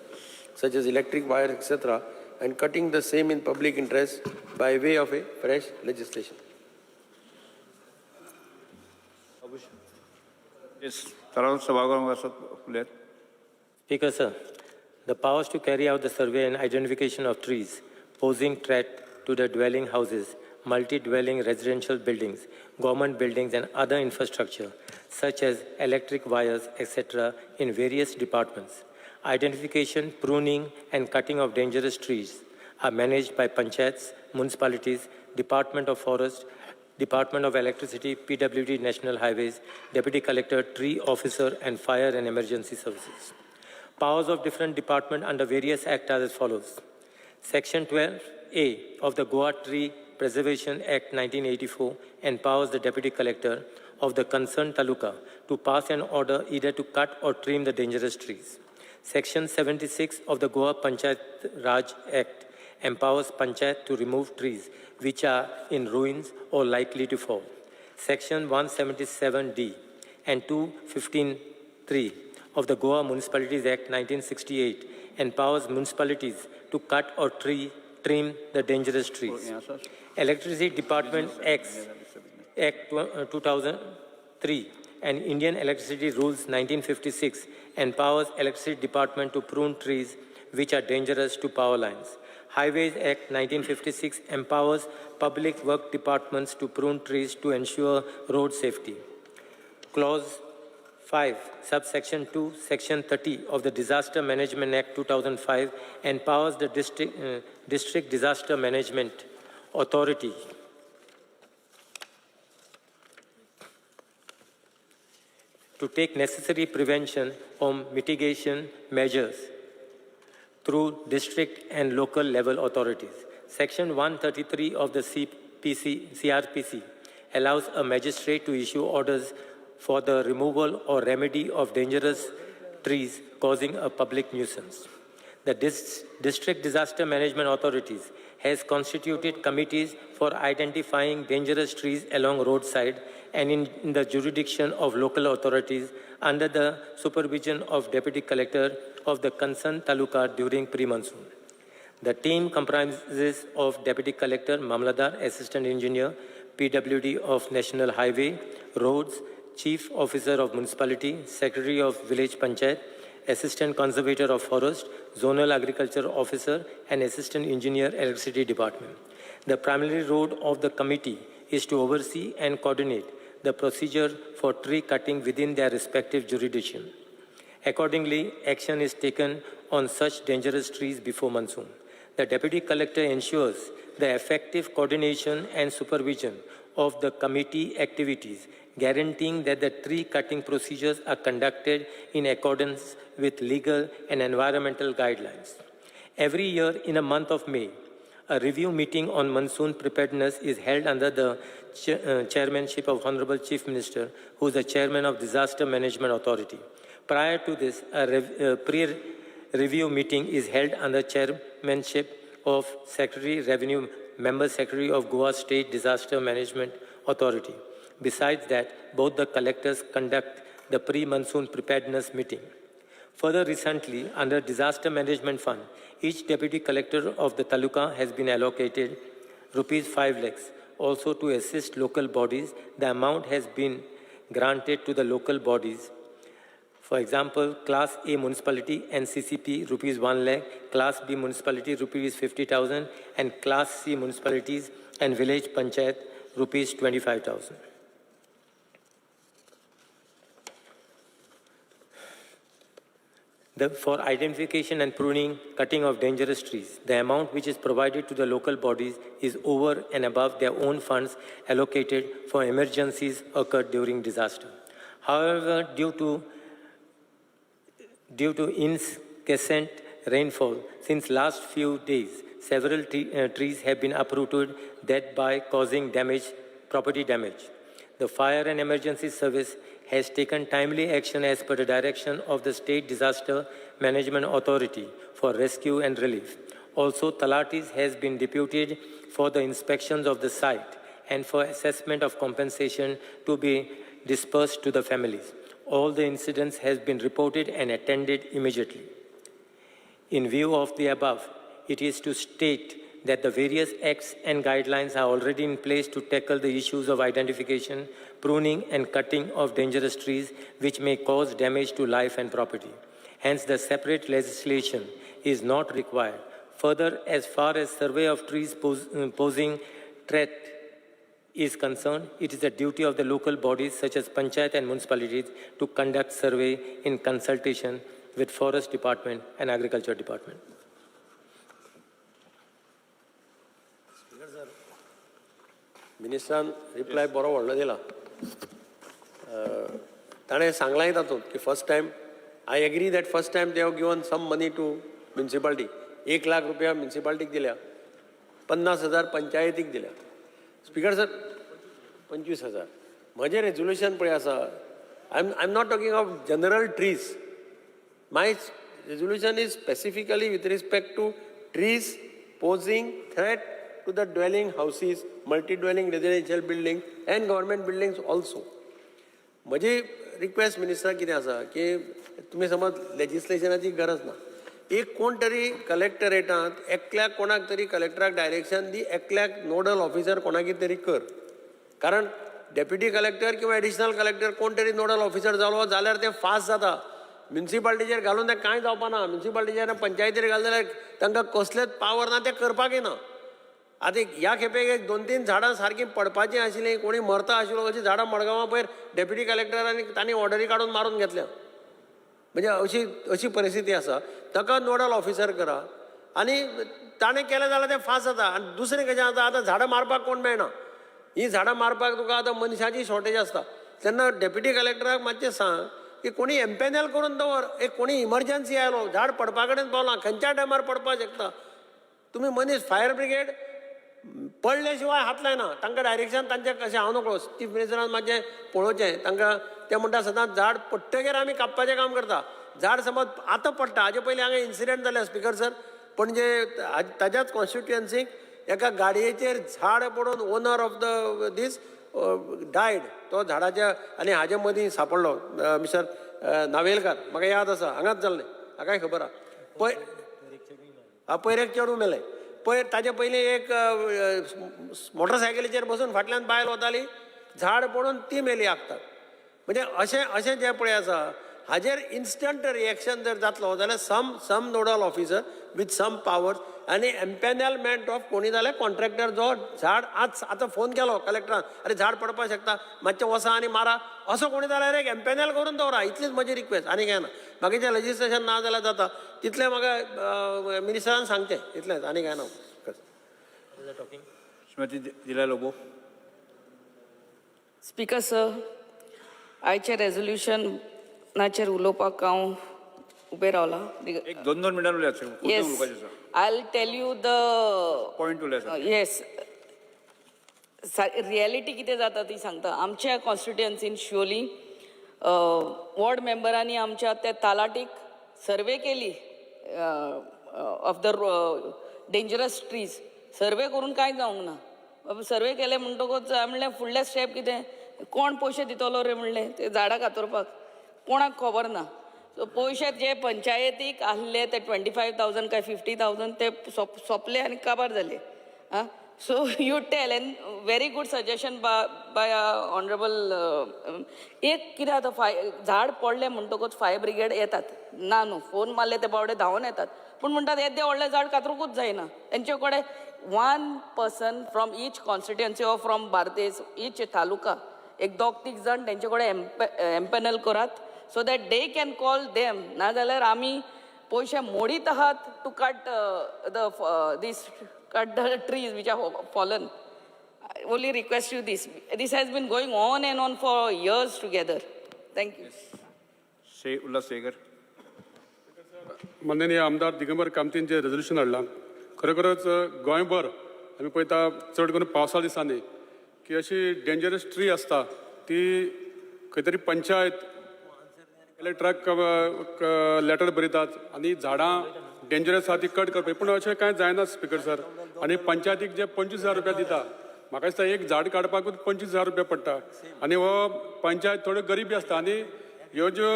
such as electric wires, etc., and cutting the same in public interest by way of a fresh legislation. Yes, थाराव सभागृहात आसा, उलयात. Speaker, sir, the powers to carry out the survey and identification of trees posing threat to the dwelling houses, multi-dwelling residential buildings, government buildings and other infrastructure such as electric wires, etc. in various departments. Identification, pruning and cutting of dangerous trees are managed by panchayats, municipalities, Department of Forest, Department of Electricity, PWD National Highways, Deputy Collector, Tree Officer and Fire and Emergency Services. Powers of different department under various acts are as follows. Section 12A of the Goa Tree Preservation Act 1984 empowers the Deputy Collector of the concerned taluka to pass an order either to cut or trim the dangerous trees. Section 76 of the Goa Panchayat Raj Act empowers Panchayat to remove trees which are in ruins or likely to fall. Section 177D and 215(3) of the Goa Municipalities Act 1968 empowers municipalities to cut or trim the dangerous trees. Electricity Department Act 2003 and Indian Electricity Rules 1956 empowers Electricity Department to prune trees which are dangerous to power lines. Highways Act 1956 empowers public work departments to prune trees to ensure road safety. Clause 5, subsection 2, section 30 of the Disaster Management Act 2005 empowers the District Disaster Management Authority to take necessary prevention or mitigation measures through district and local level authorities. Section 133 of the CRPC allows a magistrate to issue orders for the removal or remedy of dangerous trees causing a public nuisance. The District Disaster Management Authorities has constituted committees for identifying dangerous trees along roadside and in the jurisdiction of local authorities under the supervision of Deputy Collector of the concerned taluka during pre-monsoon. The team comprises of Deputy Collector, Mamlatdar, Assistant Engineer, PWD of National Highway, Roads, Chief Officer of Municipality, Secretary of Village Panchayat, Assistant Conservator of Forest, Zonal Agriculture Officer, and Assistant Engineer, Electricity Department. The primary role of the committee is to oversee and coordinate the procedure for tree cutting within their respective jurisdiction. Accordingly, action is taken on such dangerous trees before monsoon. The Deputy Collector ensures the effective coordination and supervision of the committee activities, guaranteeing that the tree cutting procedures are conducted in accordance with legal and environmental guidelines. Every year in the month of May, a review meeting on monsoon preparedness is held under the chairmanship of Honorable Chief Minister, who is the chairman of Disaster Management Authority. Prior to this, a pre-review meeting is held under chairmanship of Secretary Revenue, Member Secretary of Goa State Disaster Management Authority. Besides that, both the collectors conduct the pre-monsoon preparedness meeting. Further recently, under Disaster Management Fund, each deputy collector of the taluka has been allocated rupees 5 lakhs. Also to assist local bodies, the amount has been granted to the local bodies. For example, Class A municipality and CCP rupees 1 lakh, Class B municipality rupees 50,000, and Class C municipalities and village panchayat rupees 25,000. For identification and pruning, cutting of dangerous trees, the amount which is provided to the local bodies is over and above their own funds allocated for emergencies occurred during disaster. However, due to Due to incessant rainfall since last few days, several trees have been uprooted, thereby causing damage, property damage. The Fire and Emergency Service has taken timely action as per the direction of the State Disaster Management Authority for rescue and relief. Also, Talatis has been deputed for the inspections of the site and for assessment of compensation to be dispersed to the families. All the incidents has been reported and attended immediately. In view of the above, it is to state that the various acts and guidelines are already in place to tackle the issues of identification, pruning, and cutting of dangerous trees which may cause damage to life and property. Hence, the separate legislation is not required. Further, as far as survey of trees posing threat is concerned, it is the duty of the local bodies such as panchayat and municipalities to conduct survey in consultation with forest department and agriculture department. मिनिस्टरान reply बरो व्हडलो दिला. ताणें सांगलांय तातूंत की first time I agree that first time they have given some money to municipality. 1 lakh रुपया म्युन्सिपाल्टीक दिल्या, 50,000 पंचायतीक दिल्या. Speaker sir, 25,000. म्हजें रेजोल्युशन पळय आसा. I am not talking of general trees. My resolution is specifically with respect to trees posing threat to the dwelling houses, multi-dwelling residential buildings and government buildings also. म्हजी request minister कितें आसा की तुमी समज लेजिस्लेशनाची गरज ना, एक कोण तरी कलेक्टरेटांत एकल्याक कोणाक तरी कलेक्टराक डायरेक्शन दी, एकल्याक नोडल ऑफिसर कोणाकी तरी कर. कारण डेप्युटी कलेक्टर किंवा एडिशनल कलेक्टर कोण तरी नोडल ऑफिसर जालो जाल्यार तें फास्ट जाता. म्युन्सिपाल्टीचेर घालून तें कांय जावपा ना. म्युन्सिपाल्टीचेर, पंचायतीर घाल जाल्यार तांकां कसलेच पावर ना, तें करपाकय ना. आतां ह्या खेपेक एक दोन तीन झाडां सारकीं पडपाचीं आशिल्लीं, कोणी मरता आशिल्लो अशीं झाडां मडगांवां पयर डेप्युटी कलेक्टरांनी तांणी ऑर्डरी काडून मारून घेतल्या. म्हणजे अशी अशी परिस्थिती आसा. ताका नोडल ऑफिसर करा आनी ताणें केलें जाल्यार तें फास्ट जाता. आनी दुसरें कशें आसा, आतां झाडां मारपाक कोण मेळना. ही झाडां मारपाक तुका आतां मनशाची शॉर्टेज आसता. तेन्ना डेप्युटी कलेक्टराक मातशें सांग की कोणी एम्पेनल करून दवर. एक कोणी इमर्जन्सी आयलो, झाड पडपा कडेन पावलां, खंयच्या टायमार पडपाक शकता. तुमी मनीस फायर ब्रिगेड पडले शिवाय हात लायना. तांकां डायरेक्शन तांचें कशें हांव नकळो. चीफ मिनिस्टरान मातशें पळोवचें तांकां. ते म्हणटा सदांच झाड पडटगीर आमी कापपाचें काम करता. झाड समज आतां पडटा, हाजे पयलीं हांगा इन्सिडंट जाले स्पिकर सर. पणजे ताज्याच कॉन्स्टिट्युएन्सीक एका गाडयेचेर झाड पडून owner of the this died. तो झाडाच्या आनी हाजे मदीं सापडलो, मिस्टर नावेलकार, म्हाका याद आसा. हांगाच जाल्लें, हाकाय खबर आहा. पय, हा, पयर एक चेडूं मेलें पयर. ताजे पयलीं एक मोटरसायकलीचेर बसून फाटल्यान बायल वताली, झाड पडून ती मेली आगताक. म्हणजे अशें अशें जें पळय आसा, हाजेर इन्स्टंट रिएक्शन जर जातलो जाल्यार some nodal officer with some powers आनी एम्पेनलमेंट ऑफ कोणी जाल्यार कॉन्ट्रॅक्टर जो झाड आज आतां फोन केलो कलेक्टरान, अरे झाड पडपाक शकता, मातशें वसा आनी मारा, असो कोणी जाल्यार एक एम्पेनल करून दवरा. इतलीच म्हजी रिक्वेस्ट, आनी कांय ना. बाकीचें लेजिस्लेशन ना जाल्यार जाता. तितलें म्हाका मिनिस्टरान सांगचें, इतलेंच, आनी कांय ना. श्रीमती दिला लोबो. स्पीकर सर, आयचें रेजोल्युशनाचेर उलोवपाक हांव उबें रावलां. एक दोन दोन मिनटां उलयात सर. येस. उलोवपाचें sir. I tell you the point उलयात sir. Yes, reality कितें जाता ती सांगता. आमच्या कॉन्स्टिट्युएन्सीन शिवोली वॉर्ड मेंबरांनी आमच्या त्या तालाटीक सर्वे केली of the dangerous trees. Survey करून कांय जावंक ना. सर्वे केले म्हणटकूच हांवें म्हणलें, फुडलें स्टेप कितें? कोण पयशे दितलो रे म्हणलें ते झाडां कातरपाक? कोणाक खबर ना. सो पयशे जे पंचायतीक आहले ते 25,000 काय 50,000 ते सोंपले आनी काबार जाले. आं, so you tell and very good suggestion by honourable. एक कितें आतां फाय झाड पडलें म्हणटकूच फायर ब्रिगेड येतात ना न्हू, फोन मारले ते बावडे धांवून येतात, पूण म्हणटात येदें व्हडलें झाड कातरुंकूच जायना. तेंचे कडेन one person from each constituency or from Bardez each taluka एक दोग तीग जाण तेंचे कडेन एम्पेनल करात so that they can call them. नाजाल्यार आमी पयशे मोडीत आहात to cut the this cut the trees which are fallen. I only request you this. This has been going on and on for years together. Thank you. Shri Ulhas Segar. माननीय आमदार दिगंबर कामतीन जें resolution हाडलां, खरोखरच गोंयभर आमी पळयता, चड करून पावसा दिसांनी की अशी डेंजरस ट्री आसता, ती खंय तरी पंचायत कलेक्टराक लेटर बरयतात आनी झाडां डेंजरस आहा ती कट करपाक. पूण अशें कांय जायना स्पिकर सर. आनी पंचायतीक जे 25,000 रुपया दिता, म्हाका दिसता एक झाड काडपाकूच 25,000 रुपया पडटा. आनी हो पंचायत थोड्यो गरिबी आसता आनी ह्यो ज्यो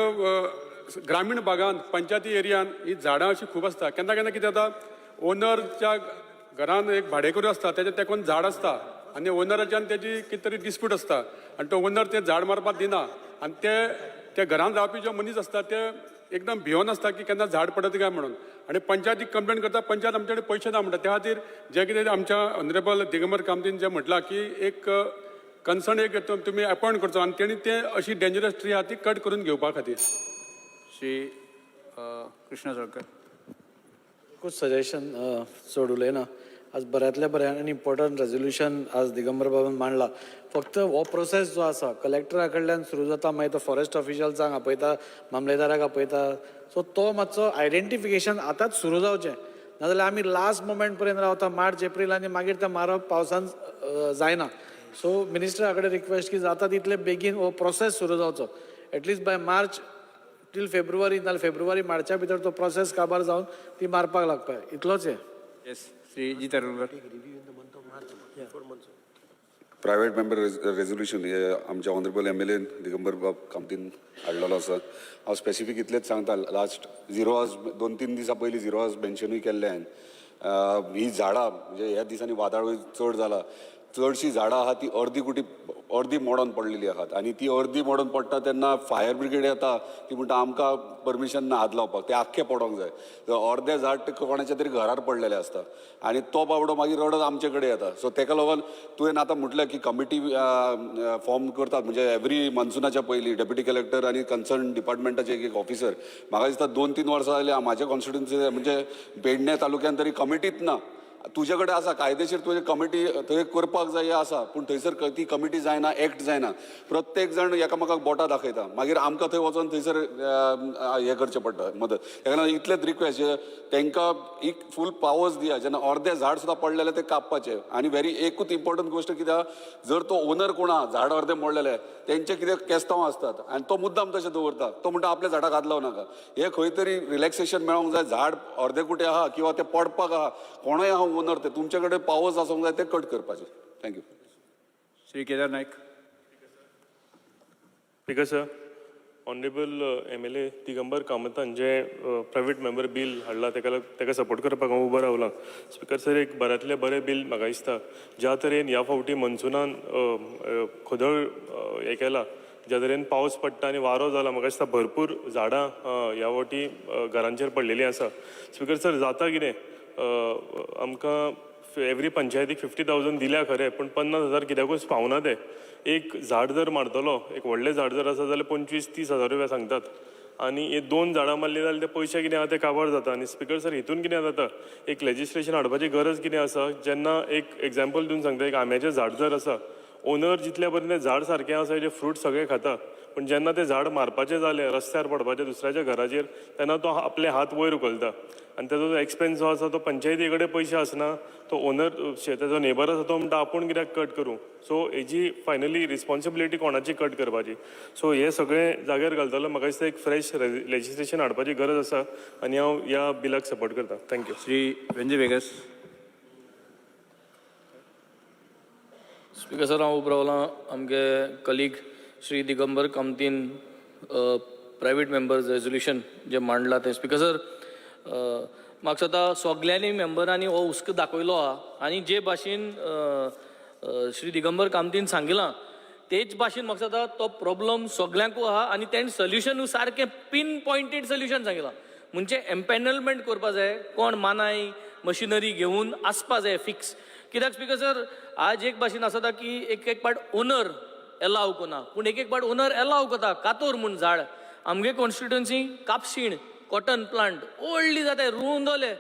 ग्रामीण भागान पंचायती एरियान ही झाडां अशी खूब आसता. केन्ना केन्ना कितें जाता, ओनरच्या घरान एक भाडेकरू आसता, तेच्या तेकून झाड आसता आनी ओनराच्यान तेजी कितें तरी डिस्प्यूट आसता आनी तो ओनर तें झाड मारपाक दिना. आनी ते त्या घरान रावपी जे मनीस आसता ते एकदम भियोन आसता की केन्ना झाड पडत काय म्हणून. आनी पंचायतीक कंप्लेन करता, पंचायत आमचे कडेन पयशे ना म्हणटा. त्या खातीर जें कितें आमच्या ऑनरेबल दिगंबर कामतीन जें म्हटलां की एक कन्सर्न एक तुमी अपॉयंट करचो आनी तेणी ते अशी डेंजरस ट्री आहा ती कट करून घेवपा खातीर. श्री कृष्णा साळकर. एकूच सजेशन, चड उलयना. आज बऱ्यांतल्या बरें आनी इम्पॉर्टंट रेजोल्युशन आज दिगंबर बाबान मांडला. फक्त हो प्रोसेस जो आसा कलेक्टरा कडल्यान सुरू जाता, मागीर तो फॉरेस्ट ऑफिशल्सांक आपयता, मामलेदाराक आपयता. सो तो मातसो आयडेंटिफिकेशन आतांच सुरू जावचें, नाजाल्यार आमी लास्ट मोमेंट पर्यंत रावता मार्च एप्रील आनी मागीर तें मारप पावसान जायना. सो मिनिस्टरा कडेन रिक्वेस्ट की जाता तितले बेगीन हो प्रोसेस सुरू जावचो, at least by March till February, नाल्यार फेब्रुवारी मार्चा भितर तो प्रोसेस काबार जावन ती मारपाक लागपाक, इतलोच हें. Yes, Shri Jeet Arolkar. Private member resolution हे आमच्या ऑनरेबल एमएलएन दिगंबर बाब कामतीन हाडलेलो आसा. हांव स्पेसिफीक इतलेंच सांगता, लास्ट झिरो आवर्स, 2-3 दिसां पयलीं झिरो आवर्स मेन्शनूय केल्लें हांवें. ही झाडां म्हणजे ह्या दिसांनी वादळूय चड जाला, चडशीं झाडां आहा ती अर्दी कुटी अर्दी मोडोन पडलेली आहात. आनी ती अर्दी मोडोन पडटा तेन्ना फायर ब्रिगेड येता, ती म्हणटा आमकां परमिशन ना हात लावपाक, ते आख्खें पडोंक जाय. अर्दें झाड ते कोणाच्या तरी घरार पडलेलें आसता आनी तो बाबडो मागीर रडत आमचे कडेन येता. सो तेका लागून तुवें आतां म्हटलें की कमिटी फॉर्म करतात, म्हणजे एवरी मॉन्सुनाच्या पयलीं डेप्युटी कलेक्टर आनी कन्सर्न डिपार्टमेंटाचे एक ऑफिसर. म्हाका दिसता 2-3 वर्सां जालीं म्हाज्या कॉन्स्टिट्युन्सी म्हणजे पेडणे तालुक्यान तरी कमिटीच ना. तुजे कडेन आसा कायदेशीर तुजे कमिटी थंय करपाक जाय आसा, पूण थंयसर ती कमिटी जायना, एक्ट जायना. प्रत्येक जाण एकामेकाक बोटां दाखयता, मागीर आमकां थंय वचोन थंयसर हें करचें पडटा मदत. तेका लागून इतलेंच रिक्वेस्ट, तांकां एक फूल पावर्स दिया, जेन्ना अर्दें झाड सुद्दां पडलें जाल्यार तें कापपाचें. आनी व्हेरी एकूच इम्पोर्टंट गोश्ट कित्याक, जर तो ओनर कोण आहा झाड अर्दें मोडलेलें, तेंचे कितें केस्तांव आसतात आनी तो मुद्दाम तशें दवरता, तो म्हणटा आपल्या झाडाक हात लावं नाका. हें खंय तरी रिलॅक्सेशन मेळोंक जाय. झाड अर्दें कुटें आहा किंवा तें पडपाक आहा, कोणूय आहा ओनर, ते तुमचे कडेन पावर्स आसूंक जाय ते कट करपाचे. Thank you. Shri Kedar Naik. Speaker sir, honourable MLA Digambar कामतान J private member bill हाडला तेका सपोर्ट करपाक हांव उबो रावलां. स्पीकर सर, एक बऱ्यांतलें बरें बील म्हाका दिसता. ज्या तरेन ह्या फावटी मॉन्सुनान खदळ हें केला, ज्या तरेन पावस पडटा आनी वारो जाला, म्हाका दिसता भरपूर झाडां ह्या फावटी घरांचेर पडलेलीं आसा. स्पीकर सर, जाता कितें, आमकां एवरी पंचायतीक 50,000 दिल्या खरें, पूण 50,000 कित्याकूच पावना ते. एक झाड जर मारतलो, एक व्हडलें झाड जर आसा जाल्यार 25-30 हजार रुपया सांगतात आनी हे 2 झाडां मारलीं जाल्यार ते पयशे कितें आहा ते काबार जाता. आनी स्पिकर सर, हितून कितें जाता, एक लेजिस्लेशन हाडपाची गरज कितें आसा, जेन्ना एक एग्जाम्पल दिवन सांगता, एक आंब्याचें झाड जर आसा, ओनर जितल्या पर्यंत झाड सारकें आसा, जे फ्रूट सगळे खाता, पूण जेन्ना तें झाड मारपाचें जालें, रस्त्यार पडपाचें दुसऱ्याच्या घराचेर, तेन्ना तो आपले हात वयर उखलता आनी तेजो जो एक्सपेन्स जो आसा तो पंचायती कडेन पयशे आसना, तो ओनर तेजो नेबर आसा तो म्हणटा आपूण कित्याक कट करूं. सो हेजी फायनली रिस्पॉन्सिबिलिटी कोणाची कट करपाची. सो हे सगळें जाग्यार घालतलो म्हाका दिसता एक फ्रेश लेजिस्लेशन हाडपाची गरज आसा आनी हांव ह्या बिलाक सपोर्ट करता. Thank you. Shri Venzy Viegas. Speaker sir, हांव उबो रावलां आमगे कलीग श्री दिगंबर कामतीन प्रायवेट मेंबर्स रेजोल्युशन जें मांडलां तें. स्पीकर सर, म्हाका दिसता सगल्यांनी मेंबरांनी हो हुस्को दाखयलो आहा आनी जे भाशेन श्री दिगंबर कामतीन सांगिलां तेच भाशेन म्हाका दिसता तो प्रॉब्लम सगल्यांकूय आहा आनी तेणें सोल्युशनूय सारकें पीन पॉयंटेड सोल्युशन सांगिलां. म्हणजे एम्पॅनलमेंट करपा जाय, कोण मानाय मशिनरी घेवन आसपा जाय फिक्स. कित्याक स्पीकर सर, आज एक भाशेन आसता की एक एक पाट ओनर एलाव करना, पूण एक एक पाट ओनर एलाव करता कातोर म्हूण झाड. आमगे कॉन्स्टिट्युन्सी कापशीण कॉटन प्लांट व्हडली जाताय, रुंदोले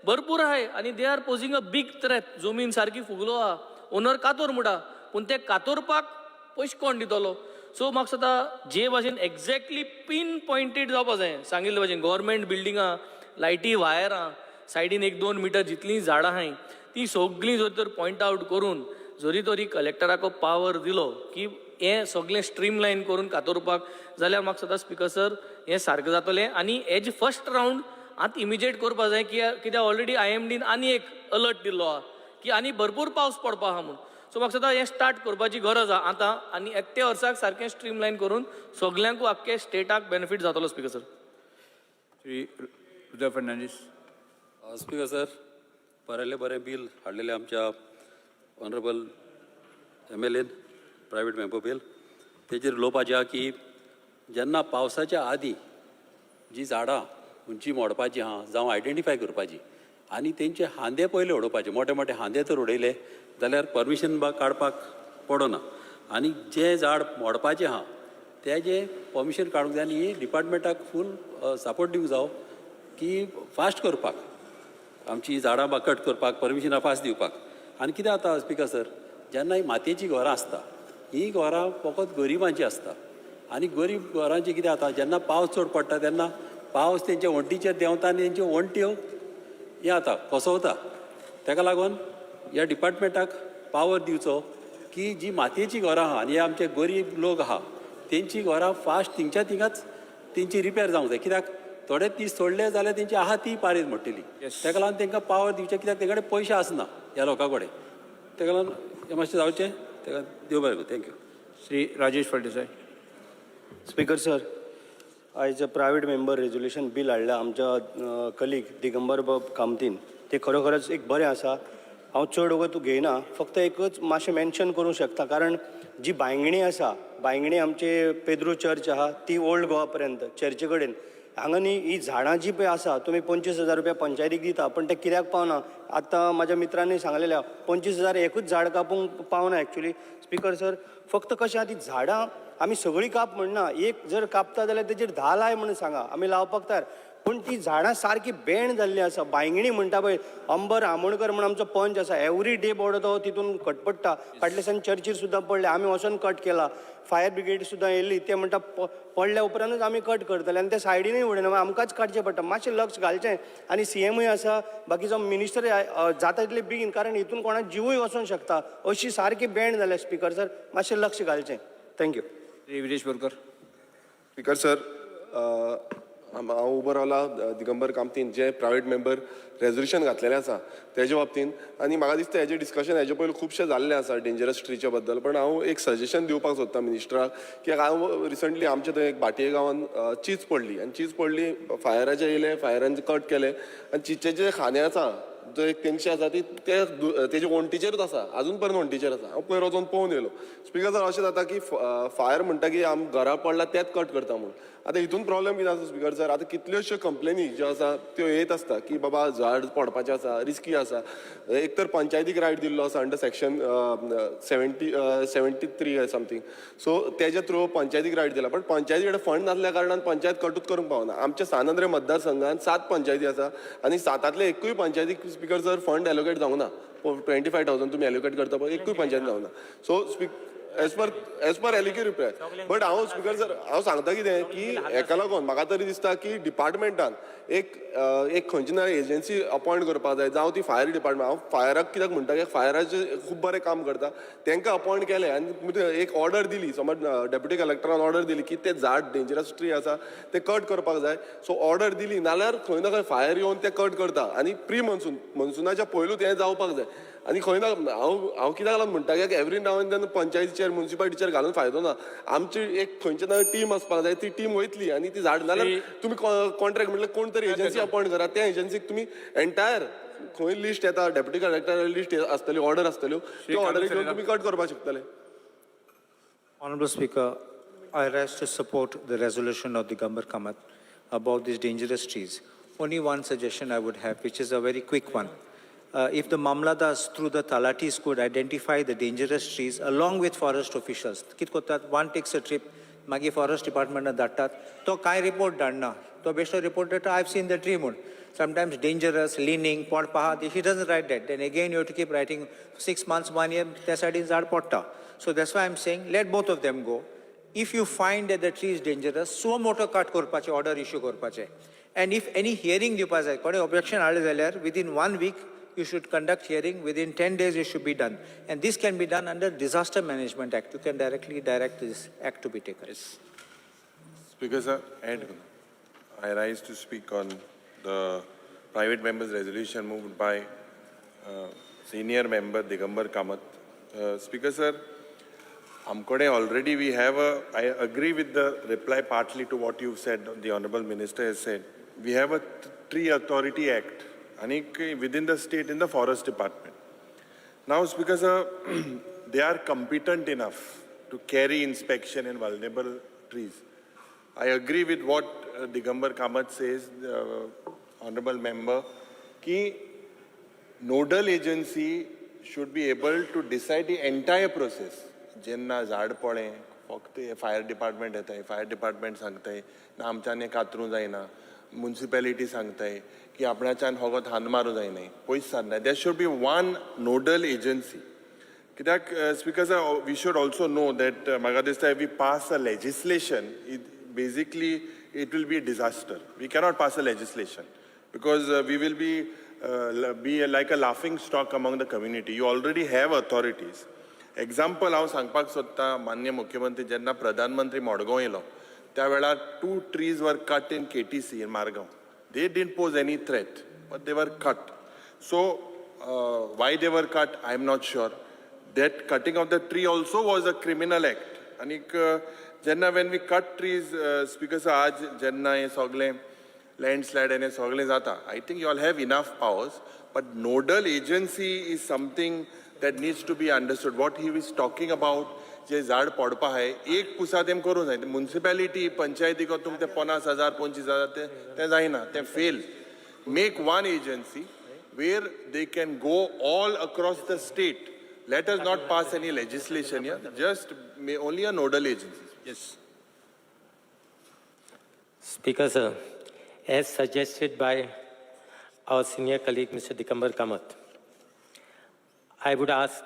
भरपूर आहाय आनी they are posing a big threat. जमीन सारकी फुगलो आहा, ओनर कातोर म्हणटा, पूण ते कातोरपाक पयशे कोण दितलो. सो म्हाका दिसता जे भाशेन एग्जॅक्टली पीन पॉयंटेड जावपा जाय सांगिल्ले भाशेन, गव्हर्मेंट बिल्डिंगां लायटी वायरां सायडीन 1-2 मिटर जितलीं झाडां आहाय ती सगळीं जर तर पॉयंट आवट करून जरी तरी कलेक्टराक पावर दिलो की हें सगळें स्ट्रीमलायन करून कातोरपाक जाल्यार म्हाका सदां स्पिकर सर हें सारकें जातलें. आनी हेज फर्स्ट रावंड आतां इमिजिएट करपा जाय कित्याक ऑलरेडी IMDन आनी एक अलर्ट दिल्लो आहा की आनी भरपूर पावस पडपा आहा म्हूण. सो म्हाका दिसता हें स्टार्ट करपाची गरज आहा आतां आनी एकटे वर्साक सारकें स्ट्रीमलायन करून सगल्यांकू आख्खे स्टेटाक बेनिफीट जातलो speaker sir. Shri Uday Fernandes. Speaker sir, बरें बरें बील हाडलेलें आमच्या ऑनरेबल MLAन प्रायवेट मेंबर बील. तेजेर उलोवपाचें आहा की जेन्ना पावसाच्या आदीं जी झाडां उंची मोडपाची आहा जावं आयडेंटिफाय करपाची आनी तेंचे हांदे पयले उडोवपाचे, मोटे मोटे हांदे तर उडयले जाल्यार परमिशन काडपाक पडना. आनी जें झाड मोडपाचें आहा तेजें परमिशन काडूंक जाय आनी डिपार्टमेंटाक फूल सपोर्ट दिवंक जावो की फास्ट करपाक आमची झाडां बा कट करपाक परमिशनां फास्ट दिवपाक. आनी कितें जाता स्पिकर सर, जेन्ना ही मातयेचीं घरां आसता हीं घरां फकत गरिबांचीं आसता आनी गरीब घरांची कितें जाता जेन्ना पावस चड पडटा तेन्ना पावस तेंच्या वण्टीचेर देंवता आनी तेंच्यो वण्ट्यो हें जाता कोसवता. तेका लागून ह्या डिपार्टमेंटाक पावर दिवचो की जी मातयेचीं घरां आहा आनी हे आमचे गरीब लोक आहा तेंची घरां फास्ट थिंगच्या थिंगाच तेंची रिपेर जावंक जाय. कित्याक थोडे दीस सोडले जाल्यार तेंची आहा ती पारेज मोडटली. तेका लागून तेंकां पावर दिवचें कित्याक तेंचे कडेन पयशे आसना ह्या लोकां कडेन. तेका लागून हें मातशें जावचें. तेका देव बरें करूं. Thank you. Shri Rajesh Phaldesai. Speaker sir, आयज प्रायवेट मेंबर रेजोल्युशन बील हाडल्या आमच्या कलीग दिगंबर बाब कामतीन. ते खरोखरच एक बरें आसा. हांव चड वगत घेयना, फक्त एकच मातशें मेन्शन करूंक शकता. कारण जी बांयगणी आसा, बांयगणी आमचे पेद्रू चर्च आहा ती ओल्ड गोवा पर्यंत चर्चे कडेन हांगा न्ही ही झाडां जी पळय आसा तुमी 25,000 रुपया पंचायतीक दिता पण ते कित्याक पावना. आतां म्हाज्या मित्रांनी सांगलेलें 25,000 एकूच झाड कापूंक पावना एक्चुली. स्पिकर सर, फक्त कशें आहा ती झाडां आमी सगळीं काप म्हणना, एक जर कापता जाल्यार तेजेर 10 लाय म्हणून सांगा, आमी लावपाक तयार. पूण ती झाडां सारकी बेण जाल्ली आसा. बांयगिणी म्हणटा पळय, अंबर आमोणकर म्हूण आमचो पंच आसा, एवरी डे बोर्ड तो तितून कटपडटा. फाटल्या दिसान चर्चीर सुद्दां पडले, आमी वचोन कट केला. फायर ब्रिगेड सुद्दां येयल्ली, ते म्हणटा पडल्या उपरांतूच आमी कट करतले आनी ते सायडीनूय उडयना, आमकांच काडचें पडटा. मातशें लक्ष घालचें. आनी CMूय आसा, बाकीचो मिनिस्टर जाता तितले बेगीन, कारण हितून कोणाक जिवूय वचोंक शकता. अशी सारकी बेण जाल्या स्पिकर सर, मातशें लक्ष घालचें. Thank you. Shri Viresh Borkar. Speaker sir, हांव उबो रावला दिगंबर कामतीन जे प्रायवेट मेंबर रेजोल्युशन घातलेलें आसा तेजे बाबतीन. आनी म्हाका दिसता हेजें डिस्कशन हेजे पयलीं खुबशें जाल्लें आसा डेंजरस ट्रीच्या बद्दल. पण हांव एक सजेशन दिवपाक सोदता मिनिस्टराक की हांव रिसंटली आमच्या थंय एक भाटये गांवान चीज पडली आनी चीज पडली फायराचे येयले, फायरान कट केले आनी चिचेचे खांदे आसा जो एक तेंगशी आसा ती ते तेजे वण्टीचेरूच आसा, आजून पर्यंत वण्टीचेर आसा. हांव पयर वचोन पळोवन येयलो. स्पिकर सर, अशें जाता की फायर म्हणटा की आम घरा पडला तेच कट करता म्हणून. आतां हितून प्रॉब्लेम कितें आसा स्पिकर सर, आतां कितल्योश्यो कंप्लेनी ज्यो आसा त्यो येत आसता की बाबा झाड पडपाचें आसा, रिस्की आसा. एक तर पंचायतीक रायट दिल्लो आसा अंडर सेक्शन 73 समथींग, सो तेज्या थ्रू पंचायतीक रायट दिला. पण पंचायती कडेन फंड नासल्या कारणान पंचायत कटूच करूंक पावना. आमच्या सान आंद्रे मतदारसंघात 7 पंचायती आसा आनी 7तांतले एकूय पंचायतीक स्पिकर सर फंड एलोकेट जावंक ना. 25,000 तुमी एलोकेट करता पळय, एकूय पंचायत जावंक ना. So as per LAQ reply. But हांव स्पिकर सर हांव सांगता कितें की हेका लागून म्हाका तरी दिसता की डिपार्टमेंटान एक एक खंयची ना एजन्सी अपॉयंट करपाक जाय, जावं ती फायर डिपार्टमेंट. हांव फायराक कित्याक म्हणटा की फायराचें खूब बरें काम करता, तांकां अपॉयंट केलें आनी एक ऑर्डर दिली, समज डेप्युटी कलेक्टरान ऑर्डर दिली की तें झाड डेंजरस ट्री आसा तें कट करपाक जाय. सो ऑर्डर दिली नाल्यार खंय ना खंय फायर येवन तें कट करता आनी प्री मॉन्सून, मॉन्सुनाच्या पयलूच हें जावपाक जाय. आनी खंय ना हांव हांव कित्याक लागून म्हणटा की एवरी नाव एंड then पंचायतीचेर म्युनिसिपालिटीचेर घालून फायदो ना. आमची एक खंयची ना टीम आसपाक जाय, ती टीम वयतली आनी ती झाड नाल्यार तुमी कॉन्ट्रॅक्ट म्हटल्यार कोण तरी एजन्सी अपॉयंट करा, त्या एजन्सीक तुमी एंटायर खंय लिस्ट येता, डेप्युटी कलेक्टर लिस्ट आसतली, ऑर्डर आसतल्यो, त्यो ऑर्डरी घेवन तुमी कट करपाक शकतले. Honorable Speaker, I rise to support the resolution of Digambar Kamat about these dangerous trees. Only one suggestion I would have, which is a very quick one. If the Mamlatdars through the Talatis could identify the dangerous trees along with forest officials, कित करतात, one takes a trip, मागीर forest डिपार्टमेंटान धाडटात, तो कांय report धाडना, तो बेश्टो report धाडटा, I have seen the tree म्हूण. Sometimes dangerous, leaning, पडपा आहा, he doesn't write that. Then again you have to keep writing 6 months, 1 year, त्या सायडीन झाड पडटा. So that's why I am saying, let both of them go. If you find that the tree is dangerous, suo motu cut करपाचें, order issue करपाचें. And if any hearing दिवपा जाय, कोणी objection हाडलें जाल्यार within one week you should conduct hearing, within 10 days it should be done. And this can be done under Disaster Management Act. You can directly direct this act to be taken. Yes. Speaker sir, add. I rise to speak on the private members resolution moved by senior member Digambar Kamat. Speaker sir, आमकडे already we have a, I agree with the reply partly to what you've said, the Honorable Minister has said. We have a Tree Authority Act and within the state in the Forest Department. Now, Speaker sir, they are competent enough to carry inspection in vulnerable trees. I agree with what Digambar Kamat says, Honorable Member, ki nodal agency should be able to decide the entire process. जेन्ना झाड पडलें फक्त हे fire department येताय, fire department सांगताय ना आमच्यान हें कातरूं जायना, मुन्सिपेलिटी सांगताय की आपणाच्यान फकत हात मारूं जायना, पयस सारनाय. There should be one nodal agency. कित्याक Speaker sir, we should also know that म्हाका दिसता we pass a legislation, it basically it will be a disaster. We cannot pass a legislation because we will be like a laughing stock among the community. You already have authorities. Example हांव सांगपाक सोदता, मान्य मुख्यमंत्री जेन्ना प्रधानमंत्री मडगांव येयलो त्या वेळार 2 trees were cut in KTC in Margao. They didn't pose any threat, but they were cut. So why they were cut I am not sure. That cutting of the tree also was a criminal act. आनीक जेन्ना when we cut trees, Speaker sir, आज जेन्ना हें सगळें landslide आनी सगळें जाता, I think you all have enough powers, but nodal agency is something that needs to be understood. What he is talking about, जे झाड पडपा आहाय एक पुसा तेम करूं जाय. मुन्सिपेलिटी पंचायती तुम ते 50,000 25,000 ते जायना, ते fail. Make one agency where they can go all across the state. Let us not pass any legislation here, just only a nodal agency. Yes. Speaker sir, as suggested by our senior colleague Mr. Digambar Kamat, I would ask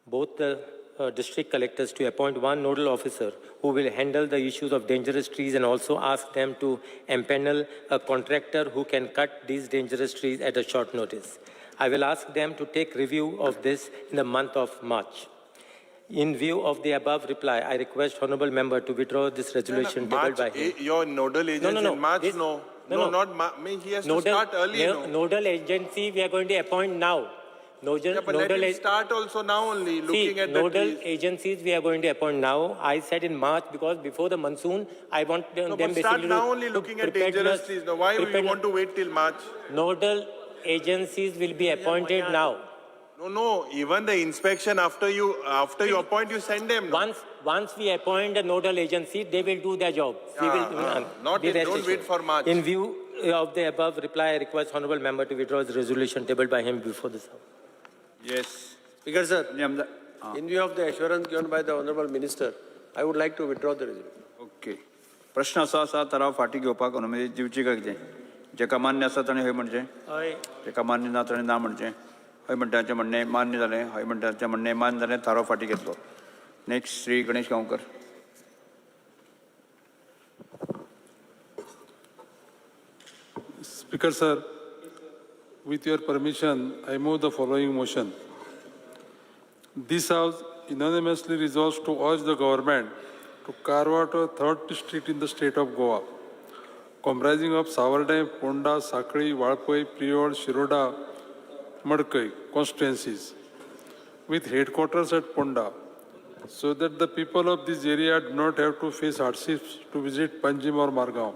both the district collectors to appoint one nodal officer who will handle the issues of dangerous trees and also ask them to empanel a contractor who can cut these dangerous trees at a short notice. I will ask them to take review of this in the month of March. In view of the above reply, I request Honorable Member to withdraw this resolution tabled by him. Your nodal agency no. In March, This, no. No, not March. He has nodal, to start early. No, nodal agency we are going to appoint now. Nodal, yeah, but nodal let him start also now only, looking at the nodal trees. Agencies we are going to appoint now. I said in March because before the monsoon, I want them no, basically but start now only looking at dangerous trees. Now, why you want to wait till March? Nodal agencies will be appointed now. No, even the inspection after you appoint, you send them. No? Once we appoint a nodal agency, they will do their job. We will, don't wait for March. In view of the above reply, I request Honorable Member to withdraw his resolution tabled by him before this House. Yes. Speaker sir, in view of the assurance given by the Honorable Minister, I would like to withdraw the resolution. Okay. प्रश्न असो आसा थाराव फाटीं घेवपाक अनुमती दिवची काय कितें? जेका मान्य आसा ताणें हय म्हणचें, जेका मान्य ना ताणें ना म्हणचें. हय म्हणटाचें म्हणणें मान्य जालें, हय म्हणटाचें म्हणणें मान्य जालें, थाराव फाटीं घेतलो. Next Shri Ganesh Gaonkar. Speaker sir, with your permission, I move the following motion. This House unanimously resolves to urge the government to carve out a third district in the state of Goa, comprising of Savarde, Ponda, Sakli, Valpoi, Priol, Shiroda, Madkai constituencies, with headquarters at Ponda, so that the people of this area do not have to face hardships to visit Panjim or Margao,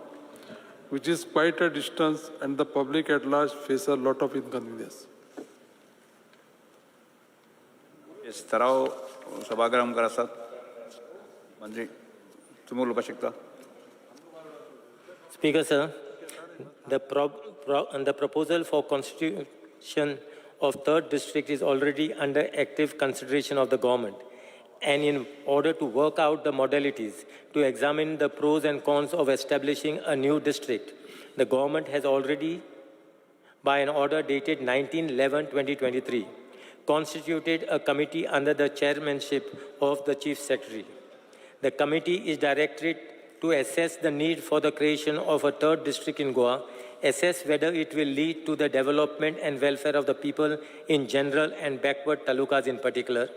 which is quite a distance, and the public at large face a lot of inconvenience. Yes, थाराव सभागृहा मुखार आसात. मंत्री, तुमी उलोवपाक शकता. Speaker sir, the proposal for constitution of third district is already under active consideration of the government, and in order to work out the modalities to examine the pros and cons of establishing a new district, the government has already, by an order dated 19/11/2023, constituted a committee under the chairmanship of the Chief Secretary. The committee is directed to assess the need for the creation of a third district in Goa, assess whether it will lead to the development and welfare of the people in general and backward talukas in particular.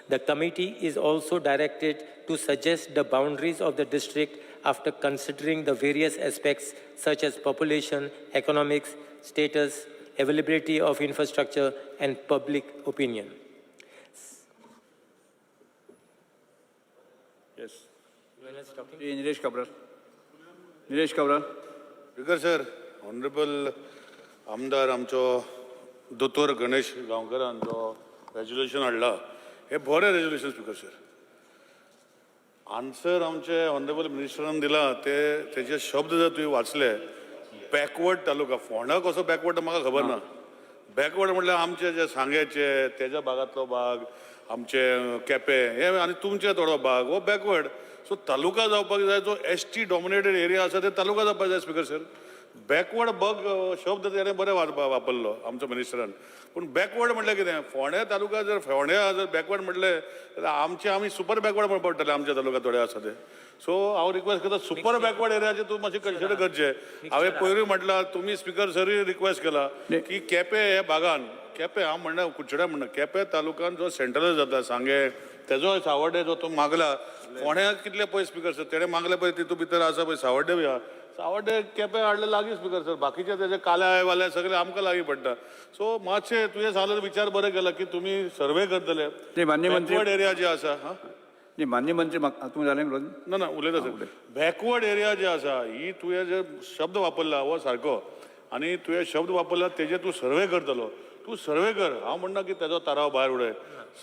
The committee is also directed to suggest the boundaries of the district after considering the various aspects such as population, economics, status, availability of infrastructure, and public opinion. Yes. Nilesh Cabral. Nilesh Cabral. Speaker sir, honourable आमदार आमचो दोतोर गणेश गांवकरान जो resolution हाडला हें बरें resolution speaker sir. Answer आमचे honourable मिनिस्टरान दिला ते तेजे शब्द जर तुवें वाचले, बॅकवर्ड तालुका फोंडा कसो बॅकवर्ड म्हाका खबर ना. बॅकवर्ड म्हटल्यार आमचे जे सांग्याचे तेज्या भागांतलो भाग, आमचे केपें हे आनी तुमचे थोडो भाग हो बॅकवर्ड. सो तालुका जावपाक जाय, जो एसटी डॉमिनेटेड एरिया आसा ते तालुका जावपाक जाय स्पीकर सर. बॅकवर्ड बग शब्द तेणें बरें वापरलो आमचो मिनिस्टरान, पूण बॅकवर्ड म्हटल्यार कितें? फोंड्या तालुका जर फोंड्या जर बॅकवर्ड म्हटलें जाल्यार आमचे आमी सुपर बॅकवर्ड म्हणून पडटले आमच्या तालुका थोडे आसा ते. सो हांव रिक्वेस्ट करता सुपर बॅकवर्ड एरियाचे तूं मातशें कन्सिडर करचें. हांवें पयरूय म्हटलां, तुमी स्पिकर सरूय रिक्वेस्ट केला की केपें हे भागान, केपें हांव म्हणना कुडचड्या म्हणना, केपें तालुक्यान जो सेंट्रल जाता सांगें तेजो सावड्डे जो तो मागला, फोंड्या कितले पळय स्पिकर सर तेणें मागले पळय तितूंत भितर आसा पळय सावड्डे बी आहा, सावड्डे केपें हाडले लागीं स्पिकर सर, बाकीचे तेजे काल्याय वाल्याय सगळे आमकां लागीं पडटा. सो मातशें तुवें सांगलें विचार बरें केला की तुमी सर्वे करतले मान्य मंत्री बॅकवर्ड एरिया जे आसा. हां न्ही मान्य मंत्री तूं जालें उलोवन? ना ना उलयता सर. बॅकवर्ड एरिया जे आसा ही तुवें जे शब्द वापरला हो सारको, आनी तुवें शब्द वापरला तेजे तूं सर्वे करतलो, तूं सर्वे कर. हांव म्हणना की तेजो ताराव भायर उडय,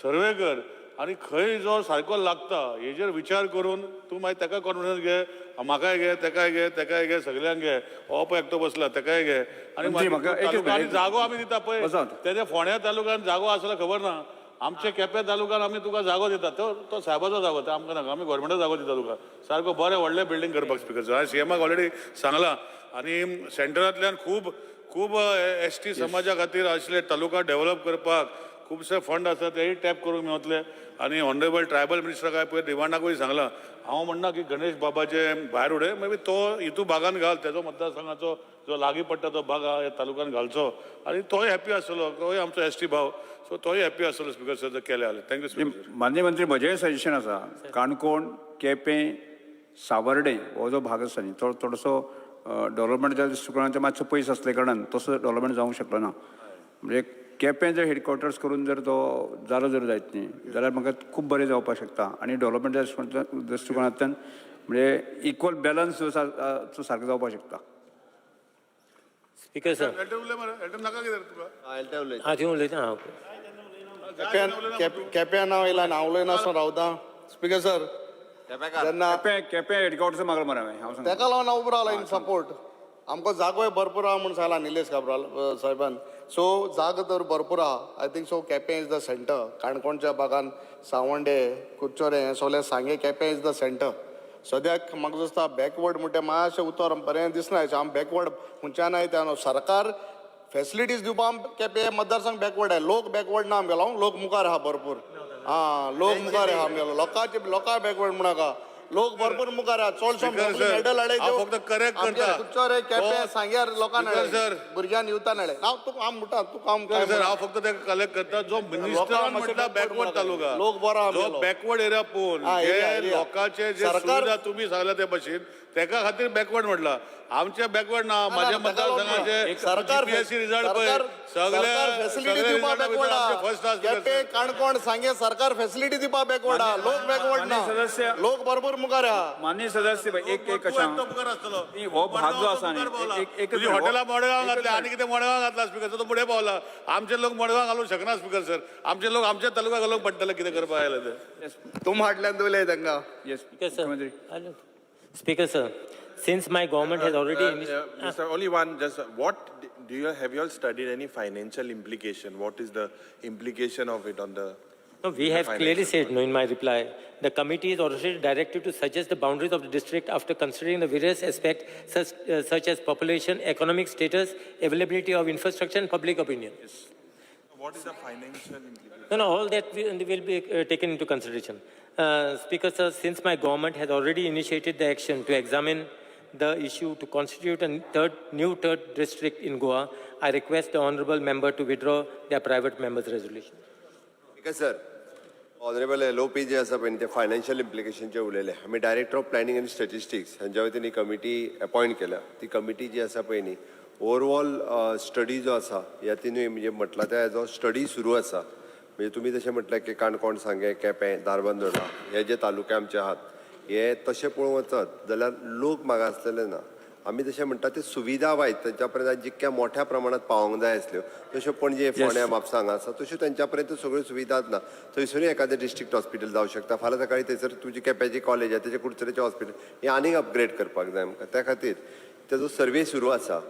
सर्वे कर आनी खंय जो सारको लागता हेजेर विचार करून तूं मागीर तेका कॉन्फिडन्स घे, म्हाकाय घे, तेकाय घे, तेकाय घे, सगल्यांक घे, हो पळय एकटो बसला तेकाय घे. आनी जागो आमी दिता पळय तेजे फोंड्या तालुक्यान जागो आसला खबर ना, आमचे केपें तालुक्यान आमी तुका जागो दिता, तो साहेबाचो जागो, तो आमकां नाका, आमी गोवोरमेंटाचो जागो दिता तुका सारको बरें व्हडलें बिल्डींग करपाक स्पिकर सर. हांवें सीएमाक ऑलरेडी सांगलां आनी सेंट्रलांतल्यान खूब खूब एसटी समाजा खातीर आशिल्ले तालुका डेव्हलप करपाक खुबशे फंड आसा तेय टॅप करूंक मेवतले. आनी ऑनरेबल ट्रायबल मिनिस्टराक हांवें पयर डिमांडाकूय सांगलां, हांव म्हणना की गणेश बाबाचे भायर उडय, मागीर तो हितू भागान घाल, तेजो मतदारसंघाचो जो लागीं पडटा तो भाग आहा ह्या तालुक्यान घालचो आनी तोय हॅप्पी आसतलो, तोय आमचो एसटी भाव, सो तोय हॅप्पी आसतलो स्पिकर सर जर केलें जाल्यार. Thank you speaker. माननीय मंत्री, म्हजें सजेशन आसा काणकोण केपें सावर्डे हो जो भाग आसा न्ही तो थोडोसो डेव्हलपमेंटाच्या दृश्टिकोनान मातसो पयस आसले कारणान तसो डेव्हलपमेंट जावंक शकलो ना. म्हणजे केपें जर हेडक्वॉर्टर्स करून जर तो जालो जर जायत न्ही जाल्यार म्हाका खूब बरें जावपाक शकता आनी डेव्हलपमेंटाच्या दृश्टिकोनांतल्यान म्हणजे इक्वल बॅलन्स जो आसा तो सारको जावपाक शकता. स्पीकर सर, हां थंय उलयता. हां केप्यां नांव येयलां आनी हांव उलयनासतना रावता. स्पीकर सर, जेन्ना केपें हेडक्वॉर्टर्स मागला मरे हांवें, हांव सांगता तेका लागून हांव उबो रावला इन सपोर्ट. आमकां जागोय भरपूर आहा म्हूण सांगला निलेश काब्राल साहेबान, सो जागो तर भरपूर आहा. I think so Quepem is the centre. काणकोणच्या भागान सावंडे, कुडचोरें हें सगळें सांगें, केपें is the centre. सद्याक म्हाका दिसता बॅकवर्ड म्हणटा मातशें उतर बरें दिसना, आम बॅकवर्ड खंयच्यान आयता न्हू. सरकार फेसिलिटीज दिवपाक केपें मतदारसंघ बॅकवर्ड आहे, लोक बॅकवर्ड ना आमगेलो, लोक मुखार आहा भरपूर. आं लोक मुखार आहा आमगेलो, लोकांचे लोकां बॅकवर्ड म्हणनाका, लोक भरपूर मुखार आहा. चडशे मेडल हाडले फक्त करेक्ट करता. कुडचोरे केपें सांग्यार लोकांक हाडले, भुरग्यांक युथान हाडले. हांव तुका हांव म्हणटा तुका हांव सर, हांव फक्त तेका कलेक्ट करता. जो मिनिस्टरान म्हटला बॅकवर्ड तालुका, लोक बरो जो बॅकवर्ड एरिया पळोवन जे लोकांचे जे सुविधा तुमी सांगला ते भशेन तेका खातीर बॅकवर्ड म्हटला. आमचे बॅकवर्ड ना, माझ्या मतदारसंघाचे सरकार जीपीएससी रिजल्ट पळय सगळे फॅसिलिटी दिवपाक बॅकवर्ड आहा. केपें काणकोण सांगें सरकार फॅसिलिटी दिवपाक बॅकवर्ड आहा, लोक बॅकवर्ड ना, लोक भरपूर मुखार आहा. माननीय सदस्य, एक एक अशें हो भाग जो आसा न्ही, हॉटेलां मडगांव घातले आनी कितें मडगांव घातला स्पिकर सर, तो फुडें पावला. आमचे लोक मडगांव घालूंक शकना स्पिकर सर, आमचे लोक आमच्या तालुक्याक घालूंक पडटले कितें करपाक आयले ते. तूं हाडल्यान उलय तांकां. Yes sir. Speaker sir, since my government has already Mr. Only one, just what do you have you all studied any financial implication? What is the implication of it on the? No, we have clearly said no in my reply. The committee is already directed to suggest the boundaries of the district after considering the various aspects such as population, economic status, availability of infrastructure and public opinion. Yes. What is the financial implication? No, no, all that will be taken into consideration. Speaker sir, since my government has already initiated the action to examine the issue to constitute a new third district in Goa, I request the honorable member to withdraw their private member's resolution. Speaker sir, honourable LOP जे आसा पळय ते financial इम्प्लिकेशनचे उलयले. आमी director of planning आनी statistics हांच्या वतीन ही committee appoint केल्या. ती कमिटी जी आसा पळय न्ही, ओवरऑल स्टडी जो आसा ह्या तिनूय म्हणजे म्हटला त्या हेजो स्टडी सुरू आसा. म्हणजे तुमी जशें म्हटलें की काणकोण, सांगें, केपें, धारबांदोडा हे जे तालुके आमचे आहात, हे तशें पळोवंक वचत जाल्यार लोक मागासलेले ना. आमी जशें म्हणटा ते सुविधा वायज तांच्या पर्यंत जितक्या मोठ्या प्रमाणात पावोंक जाय आसल्यो तश्यो पणजे, फोंड्या, म्हापसा हांगा आसा तश्यो तांच्या पर्यंत सगळ्यो सुविधाच ना. थंयसरूय एखादें डिस्ट्रिक्ट हॉस्पिटल जावं शकता. फाल्यां सकाळी थंयसर तुजी केप्याची कॉलेज आसा, तेजे कुडचडेचें हॉस्पिटल हें आनीक अपग्रेड करपाक जाय आमकां. त्या खातीर तेजो सर्वे सुरू आसा.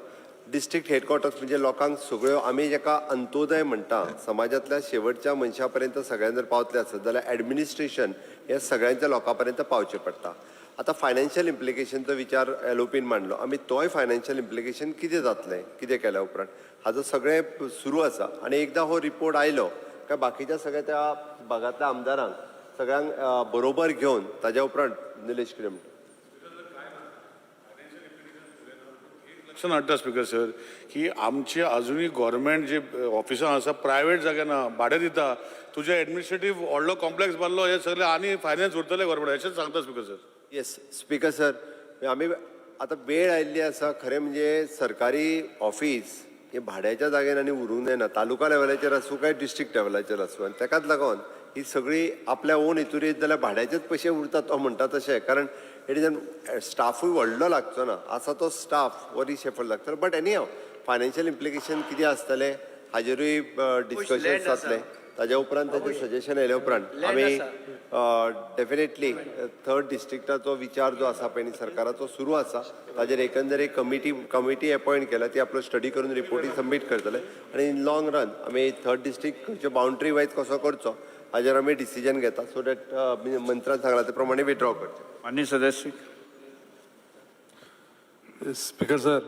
डिस्ट्रिक्ट हेडक्वॉर्टर्स म्हणजे लोकांक सगळ्यो आमी जेका अंत्योदय म्हणटा, समाजांतल्या शेवटच्या मनशा पर्यंत सगळ्यांक जर पावतले आसत जाल्यार एडमिनिस्ट्रेशन हें सगळ्यांच्या लोकां पर्यंत पावचें पडटा. आतां फायनान्शियल इम्प्लिकेशनचो विचार एलओपीन मांडलो, आमी तोय फायनान्शियल इम्प्लिकेशन कितें जातलें, कितें केल्या उपरांत, हाजो सगळें सुरू आसा. आनी एकदां हो रिपोर्ट आयलो काय बाकीच्या सगळ्या त्या भागांतल्या आमदारांक सगळ्यांक बरोबर घेवन ताज्या उपरांत निलेश कितें म्हणटा? लक्षात हाडटा स्पीकर सर की आमचे अजुनूय गव्हर्मेंट जे ऑफिसां आसा प्रायवेट जाग्यार ना, भाडें दिता. तुजें एडमिनिस्ट्रेटीव व्हडलो कॉम्प्लेक्स बांदलो, हे सगळे आनी फायनान्स उरतले गव्हर्मेंट, अशेंच सांगता speaker sir. Yes speaker sir, आमी आतां वेळ आयिल्ली आसा. खरें म्हणजे सरकारी ऑफिस हे भाड्याच्या जाग्यार आनी उरूंक जायना, तालुका लेवलाचेर आसूं काय डिस्ट्रिक्ट लेवलाचेर आसूं. आनी ताकाच लागून ही सगळी आपल्या ओन हितूर येत जाल्यार भाड्याचेच पयशे उरतात तो म्हणटा तशें, कारण it is an स्टाफूय व्हडलो लागचो ना, आसा तो स्टाफ हो रिशेफल लागतलो. But any how financial implication कितें आसतलें हाजेरूय डिस्कशन जातलें. ताज्या उपरांत ताजें सजेशन आयल्या उपरांत आमी डेफिनेटली थर्ड डिस्ट्रिक्टाचो विचार जो आसा पळय न्ही सरकाराचो सुरू आसा. ताजेर एकंदर एक कमिटी अपॉयंट केल्या, ती आपलो स्टडी करून रिपोर्टी सबमीट करतले आनी इन लॉंग रन आमी थर्ड डिस्ट्रिक्ट बाउंड्री वायज कसो करचो हाजेर आमी डिसिजन घेता, सो that मंत्रान सांगला ते प्रमाणे विड्रॉ करचें. मान्य सदस्य. Speaker sir,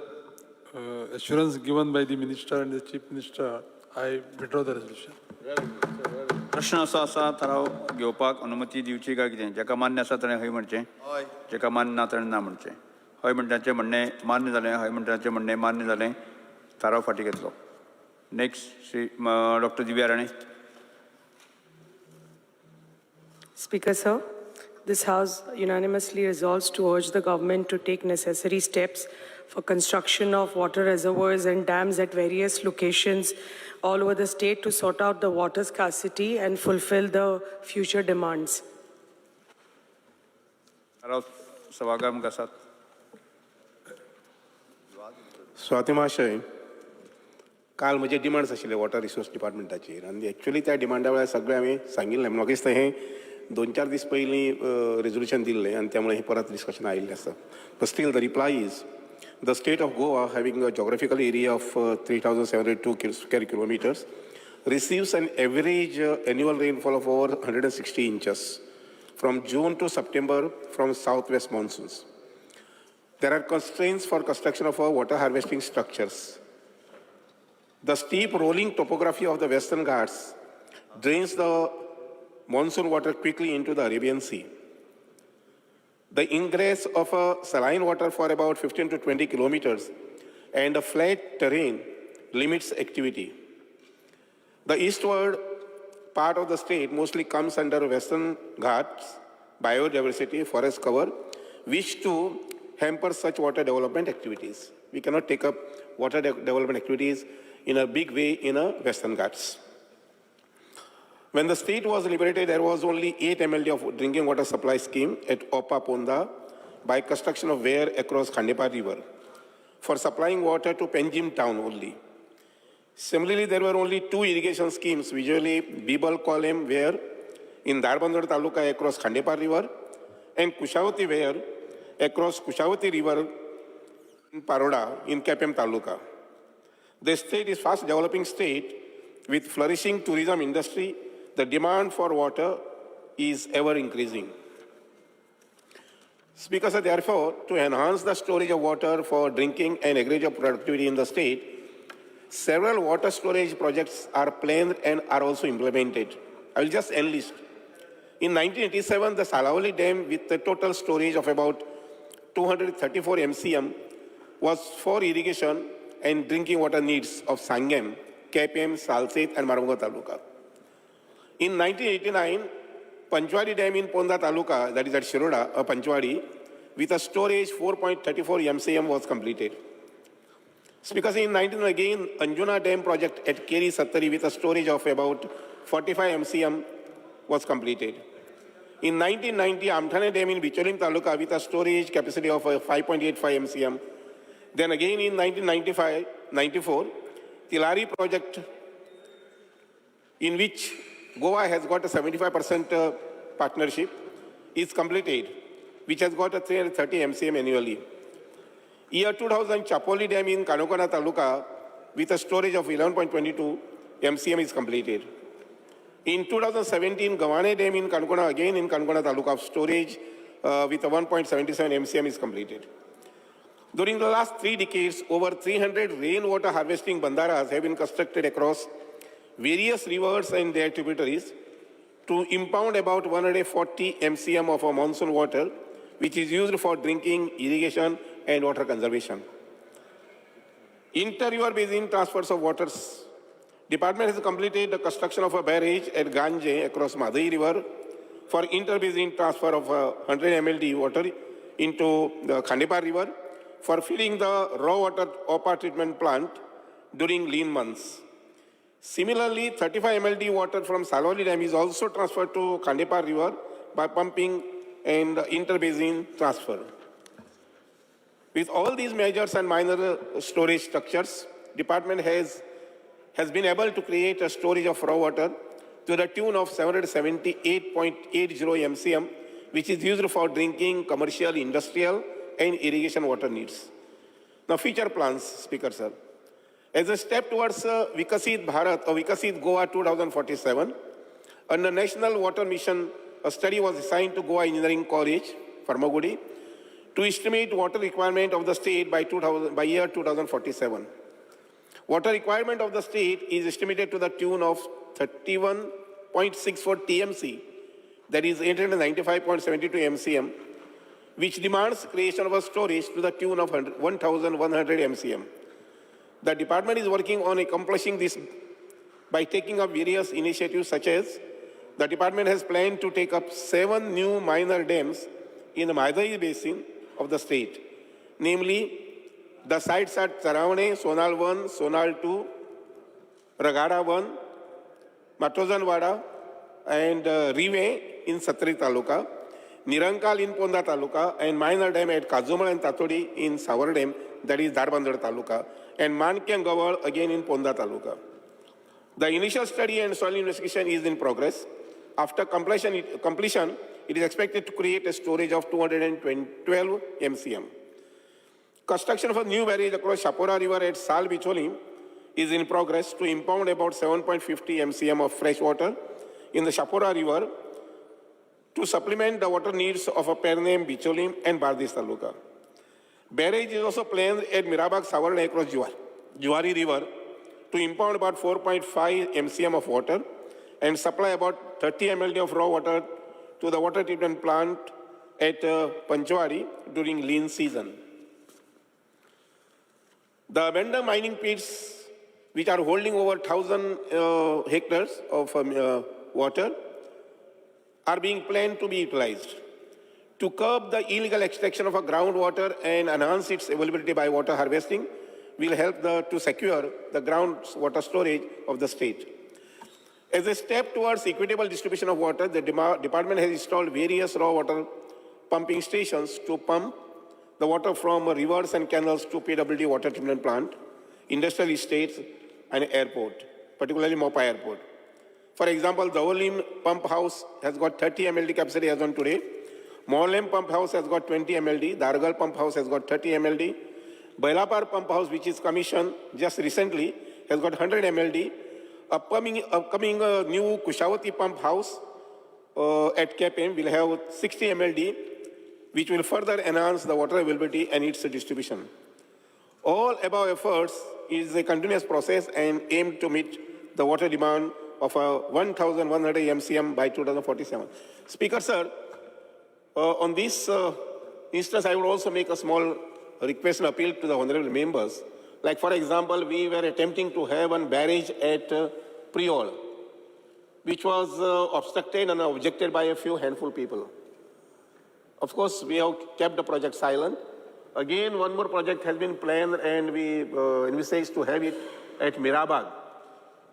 assurance given by the minister and the chief minister, I withdraw the resolution. प्रश्न असो आसा, थाराव घेवपाक अनुमती दिवची काय कितें? जाका मान्य आसा ताणें हय म्हणचें, जाका मान्य ना ताणें ना म्हणचें. हय म्हणटाचें म्हणणें मान्य जालें, हय म्हणटाचें म्हणणें मान्य जालें, थाराव फाटीं घेतलो. Next Shri doctor Divya Rane. Speaker sir, this House unanimously resolves to urge the government to take necessary steps for construction of water reservoirs and dams at various locations all over the state to sort out the water scarcity and fulfill the future demands. थाराव सभागृह आसात. स्वाती महाशय, काल म्हजे demands आशिल्ले water resource डिपार्टमेंटाचेर आनी actually त्या डिमांडा वेळार सगळें आमी सांगिल्लें. म्हाका दिसता हें 2-4 दीस पयलीं रेजोल्युशन दिल्लें आनी त्यामुळे हें परत डिस्कशन आयिल्लें आसा. But still the reply is the state of Goa having a geographical area of 3,702 square kilometres receives an average annual rainfall of over 160 inches from June to September from southwest monsoons. There are constraints for construction of our water harvesting structures. The steep rolling topography of the Western Ghats drains the monsoon water quickly into the Arabian Sea. The ingress of a saline water for about 15 to 20 kilometers and a flat terrain limits activity. The eastward part of the state mostly comes under Western Ghats biodiversity forest cover, which too hampers such water development activities. We cannot take up water development activities in a big way in a Western Ghats. When the state was liberated, there was only 8 MLD of drinking water supply scheme at Opa Ponda by construction of weir across Khandepar River for supplying water to Panjim town only. Similarly, there were only 2 irrigation schemes, visually Bibal Kolem weir in Dharbandora Taluka across Khandepar River and Kushavati weir across Kushavati River in Paroda in Kepem Taluka. The state is fast developing state with flourishing tourism industry. The demand for water is ever increasing. Speaker sir, therefore, to enhance the storage of water for drinking and agricultural productivity in the state, several water storage projects are planned and are also implemented. I will just enlist. In 1987, the Salaulim Dam, with a total storage of about 234 MCM, was for irrigation and drinking water needs of Sanguem, Quepem, Salcete, and Marmugao Taluka. In 1989, Panchwadi Dam in Ponda Taluka, that is at Shiroda, Panchwadi, with a storage 4.34 MCM was completed. Because in 19 again, Anjuna Dam project at Keri Sattari with a storage of about 45 MCM was completed. In 1990, Amthane Dam in Bicholim Taluka with a storage capacity of 5.85 MCM. Then again in 1995-94, Tilari project, in which Goa has got a 75% partnership, is completed, which has got a 330 MCM annually. Year 2000, Chapoli Dam in Kanokana Taluka with a storage of 11.22 MCM is completed. In 2017, Gavane Dam in Kankona, again in Kankona Taluka of storage with a 1.77 MCM is completed. During the last 3 decades, over 300 rainwater harvesting bandharas have been constructed across various rivers and their tributaries to impound about 140 MCM of monsoon water, which is used for drinking, irrigation, and water conservation. Inter-river basin transfers of waters. Department has completed the construction of a barrage at Ganje across Madai River for inter-basin transfer of 100 MLD water into the Khandepar River for filling the raw water OPA treatment plant during lean months. Similarly, 35 MLD water from Salaulim Dam is also transferred to Khandepar River by pumping and inter-basin transfer. With all these measures and minor storage structures, department has been able to create a storage of raw water to the tune of 778.80 MCM, which is used for drinking, commercial, industrial, and irrigation water needs. Now, future plans, Speaker sir. As a step towards Vikasit Bharat or Vikasit Goa 2047, under National Water Mission, a study was assigned to Goa Engineering College, Farmagudi, to estimate water requirement of the state by year 2047. Water requirement of the state is estimated to the tune of 31.64 TMC, that is 895.72 MCM, which demands creation of a storage to the tune of 1,100 MCM. The department is working on accomplishing this by taking up various initiatives such as the department has planned to take up 7 new minor dams in the Mhadei basin of the state, namely the sites at Taravane, Sonal 1, Sonal 2, Ragada 1, Matozanwada, and Rive in Satri Taluka, Nirankal in Ponda Taluka, and minor dam at Kazumal and Tatodi in Savardem, that is Dharbandar Taluka, and Mankyang Gaval again in Ponda Taluka. The initial study and soil investigation is in progress. After completion, it is expected to create a storage of 212 MCM. Construction of a new barrage across Chapora River at Sal Bicholim is in progress to impound about 7.50 MCM of fresh water in the Chapora River to supplement the water needs of a Pernem, Bicholim, and Bardis Taluka. Barrage is also planned at Mirabag Savarna across Juari River to impound about 4.5 MCM of water and supply about 30 MLD of raw water to the water treatment plant at Panchwadi during lean season. The abandoned mining pits, which are holding over 1,000 hectares of water, are being planned to be utilized. To curb the illegal extraction of a groundwater and enhance its availability by water harvesting will help to secure the groundwater storage of the state. As a step towards equitable distribution of water, the department has installed various raw water pumping stations to pump the water from rivers and canals to PWD water treatment plant, industrial estates, and airport, particularly Mopa Airport. For example, the Dabolim pump house has got 30 MLD capacity as on today. Morlem pump house has got 20 MLD. Dargal pump house has got 30 MLD. Bailapar pump house, which is commissioned just recently, has got 100 MLD. Upcoming new Kushavati pump house at Quepem will have 60 MLD, which will further enhance the water availability and its distribution. All above efforts is a continuous process and aim to meet the water demand of 1,100 MCM by 2047. Speaker, sir, on this instance, I would also make a small request and appeal to the honorable members. Like, for example, we were attempting to have one barrage at Priol, which was obstructed and objected by a few handful people. Of course, we have kept the project silent. Again, one more project has been planned and we envisage to have it at Mirabag,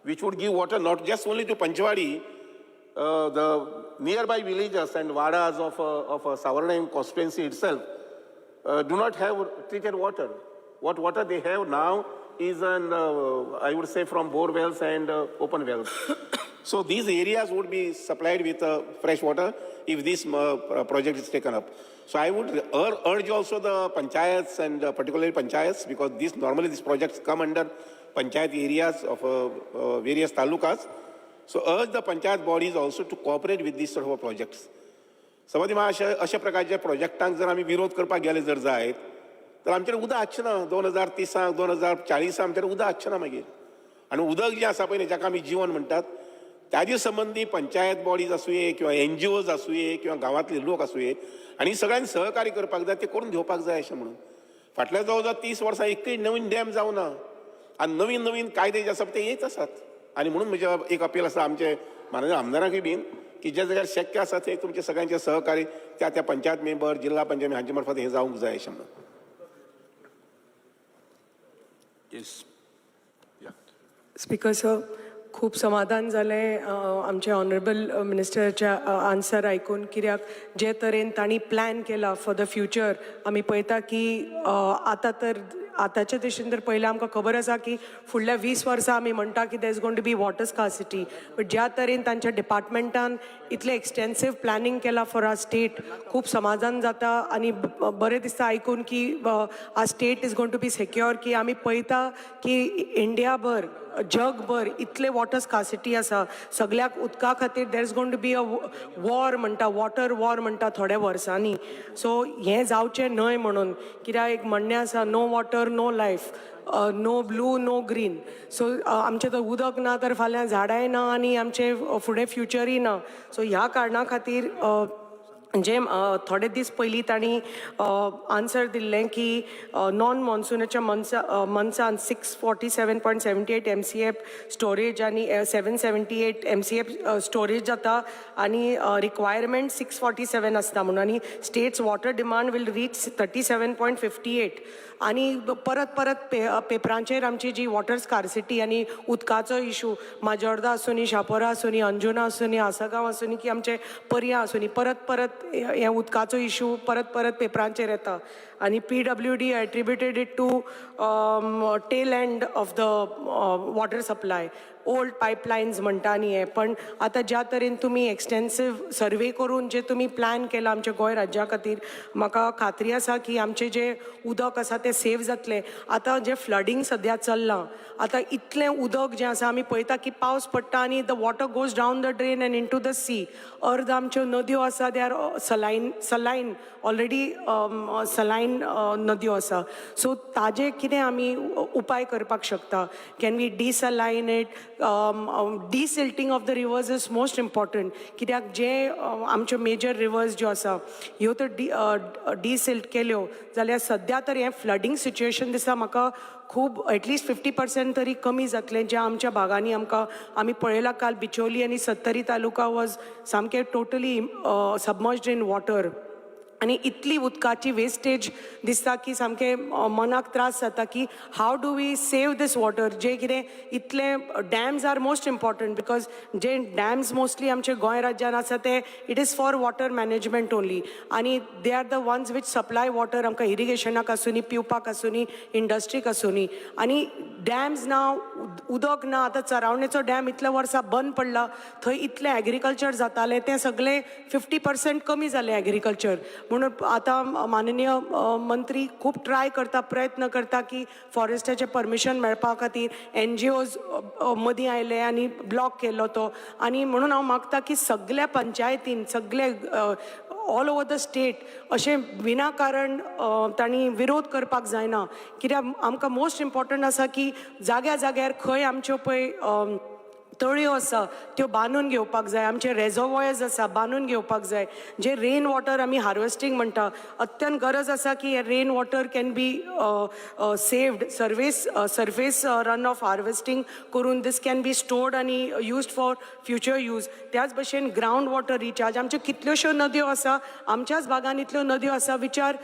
which would give water not just only to Panchwadi, the nearby villages and wadas of Savarna constituency itself do not have treated water. What water they have now is an, I would say, from bore wells and open wells. So these areas would be supplied with fresh water if this project is taken up. So I would urge also the panchayats and particularly panchayats, because this normally these projects come under panchayat areas of various talukas. So urge the panchayat bodies also to cooperate with these sort of projects. सभापती महाशय, अशा प्रकारच्या प्रोजेक्टांक जर आमी विरोध करपाक गेले जर जायत तर आमच्याकडे उदक आसचें ना. 2030 2040 आमच्याकडे उदक आसचें ना मागीर. आनी उदक जें आसा पळय न्ही, जाका आमी जीवन म्हणटात, ताजे संबंदी पंचायत बॉडीज आसुये किंवा NGOs आसुये किंवा गांवांतले लोक आसुये आनी सगळ्यांनी सहकार्य करपाक जाय, ते करून घेवपाक जाय अशें म्हणून. फाटल्या जवळ जवळ 30 वर्सां एकूय नवीन डॅम जावना आनी नवीन नवीन कायदे जे आसा ते येत आसात. आनी म्हणून म्हजें एक अपील आसा आमचे माननीय आमदारांकूय बीन की ज्या जाग्यार शक्य आसा ते तुमचे सगळ्यांचे सहकार्य त्या त्या पंचायत मेंबर, जिल्हा पंचायत हांचे मार्फत हें जावंक जाय अशें म्हणून. Yes. Speaker sir, खूब समाधान जालें आमचे ऑनरेबल मिनिस्टराच्या आन्सर आयकून, कित्याक जे तरेन तांणी प्लॅन केला फॉर the future, आमी पळयता की आतां तर आतांचे दृश्टीन तर पयलें आमकां खबर आसा की फुडल्या 20 वर्सां आमी म्हणटा की there is going to be water scarcity, but ज्या तरेन तांच्या डिपार्टमेंटान इतलें एक्सटेन्सीव प्लॅनिंग केलां फॉर our state, खूब समाधान जाता आनी बरें दिसता आयकून की our state is going to be secure. की आमी पळयता की इंडियाभर, जगभर इतले वॉटर स्कासिटी आसा, सगळ्याक उदका खातीर there is going to be a war म्हणटा, वॉटर वॉर म्हणटा थोड्या वर्सांनी. सो हें जावचें न्हय म्हणून, कित्याक एक म्हणणें आसा, no water no life, no blue no green. So आमचें तर उदक ना तर फाल्यां झाडांय ना आनी आमचें फुडें फ्युचरूय ना. सो ह्या कारणा खातीर जे थोडे दीस पयलीं तांणी आन्सर दिल्लें की नॉन मॉन्सुनाच्या मंथसान 647.78 MCF storage आनी 778 MCF storage जाता आनी रिक्वायरमेंट 647 आसता म्हणून, आनी state's water demand will reach 37.58. आनी परत परत पेपरांचेर आमची जी वॉटर स्कार्सिटी आनी उदकाचो इशू, माजोर्दा आसूनी, शापोरा आसूनी, अंजुना आसूनी, आसगांव आसूनी की आमचे पर्या आसूनी, परत परत हे उदकाचो इशू परत परत पेपरांचेर येता. आनी PWD attributed it to tail end of the water supply, old pipelines म्हणटा आनी हें. पण आतां ज्या तरेन तुमी एक्सटेन्सीव सर्वे करून जे तुमी प्लॅन केला आमच्या गोंय राज्या खातीर, म्हाका खात्री आसा की आमचें जें उदक आसा तें सेव जातलें. आतां जें फ्लडींग सद्या चल्लां, आतां इतलें उदक जें आसा, आमी पळयता की पावस पडटा आनी the water goes down the drain and into the sea. अर्द आमच्यो नदयो आसा, they are saline already, saline नदयो आसा. सो ताजे कितें आमी उपाय करपाक शकता? Can we desaline it? Desilting of the rivers is most important, कित्याक जे आमच्यो मेजर रिवर्स ज्यो आसा ह्यो तर डिसिल्ट केल्यो जाल्यार सद्या तर हें फ्लडींग सिच्युएशन दिसता म्हाका खूब एटलिस्ट 50% तरी कमी जातलें. ज्या आमच्या भागांनी आमकां आमी पळयलां, काल बिचोली आनी सत्तरी तालुका वॉज सामकें टोटली सबमर्ज्ड इन वॉटर आनी इतली उदकाची वेस्टेज दिसता की सामकें मनाक त्रास जाता की how do we save this water. जे कितें इतले dams are most important, because J dams mostly आमचे गोंय राज्यान आसा ते it is for water management only आनी they are the ones which supply water आमकां इरिगेशनाक आसूनी, पिवपाक आसूनी, इंडस्ट्रीक आसूनी. आनी डॅम्स ना, उदक ना. आतां चरावणेचो डॅम इतल्या वर्सां बंद पडला, थंय इतलें एग्रीकल्चर जातालें, तें सगळें 50% कमी जालें एग्रीकल्चर. म्हणून आतां माननीय मंत्री खूब ट्राय करता, प्रयत्न करता की फॉरेस्टाचें परमिशन मेळपा खातीर. NGOs मदीं आयले आनी ब्लॉक केल्लो तो. आनी म्हणून हांव मागता की सगल्या पंचायतीन, सगले ऑल ओवर the state अशें विनाकारण तांणी विरोध करपाक जायना, कित्याक आमकां मोस्ट इम्पॉर्टंट आसा की जाग्या जाग्यार खंय आमच्यो पळय तळयो आसा त्यो बांदून घेवपाक जाय, आमचे रेजोवॉयर्स आसा बांदून घेवपाक जाय. जे रेन वॉटर आमी हार्वेस्टींग म्हणटा, अत्यंत गरज आसा की हे rain water can be saved. Surface run off harvesting करून this can be stored आनी युज्ड फॉर फ्युचर यूज. त्याच भशेन ग्रावंड वॉटर रिचार्ज, आमच्यो कितल्योश्यो नदयो आसा, आमच्याच भागान इतल्यो नदयो आसा which are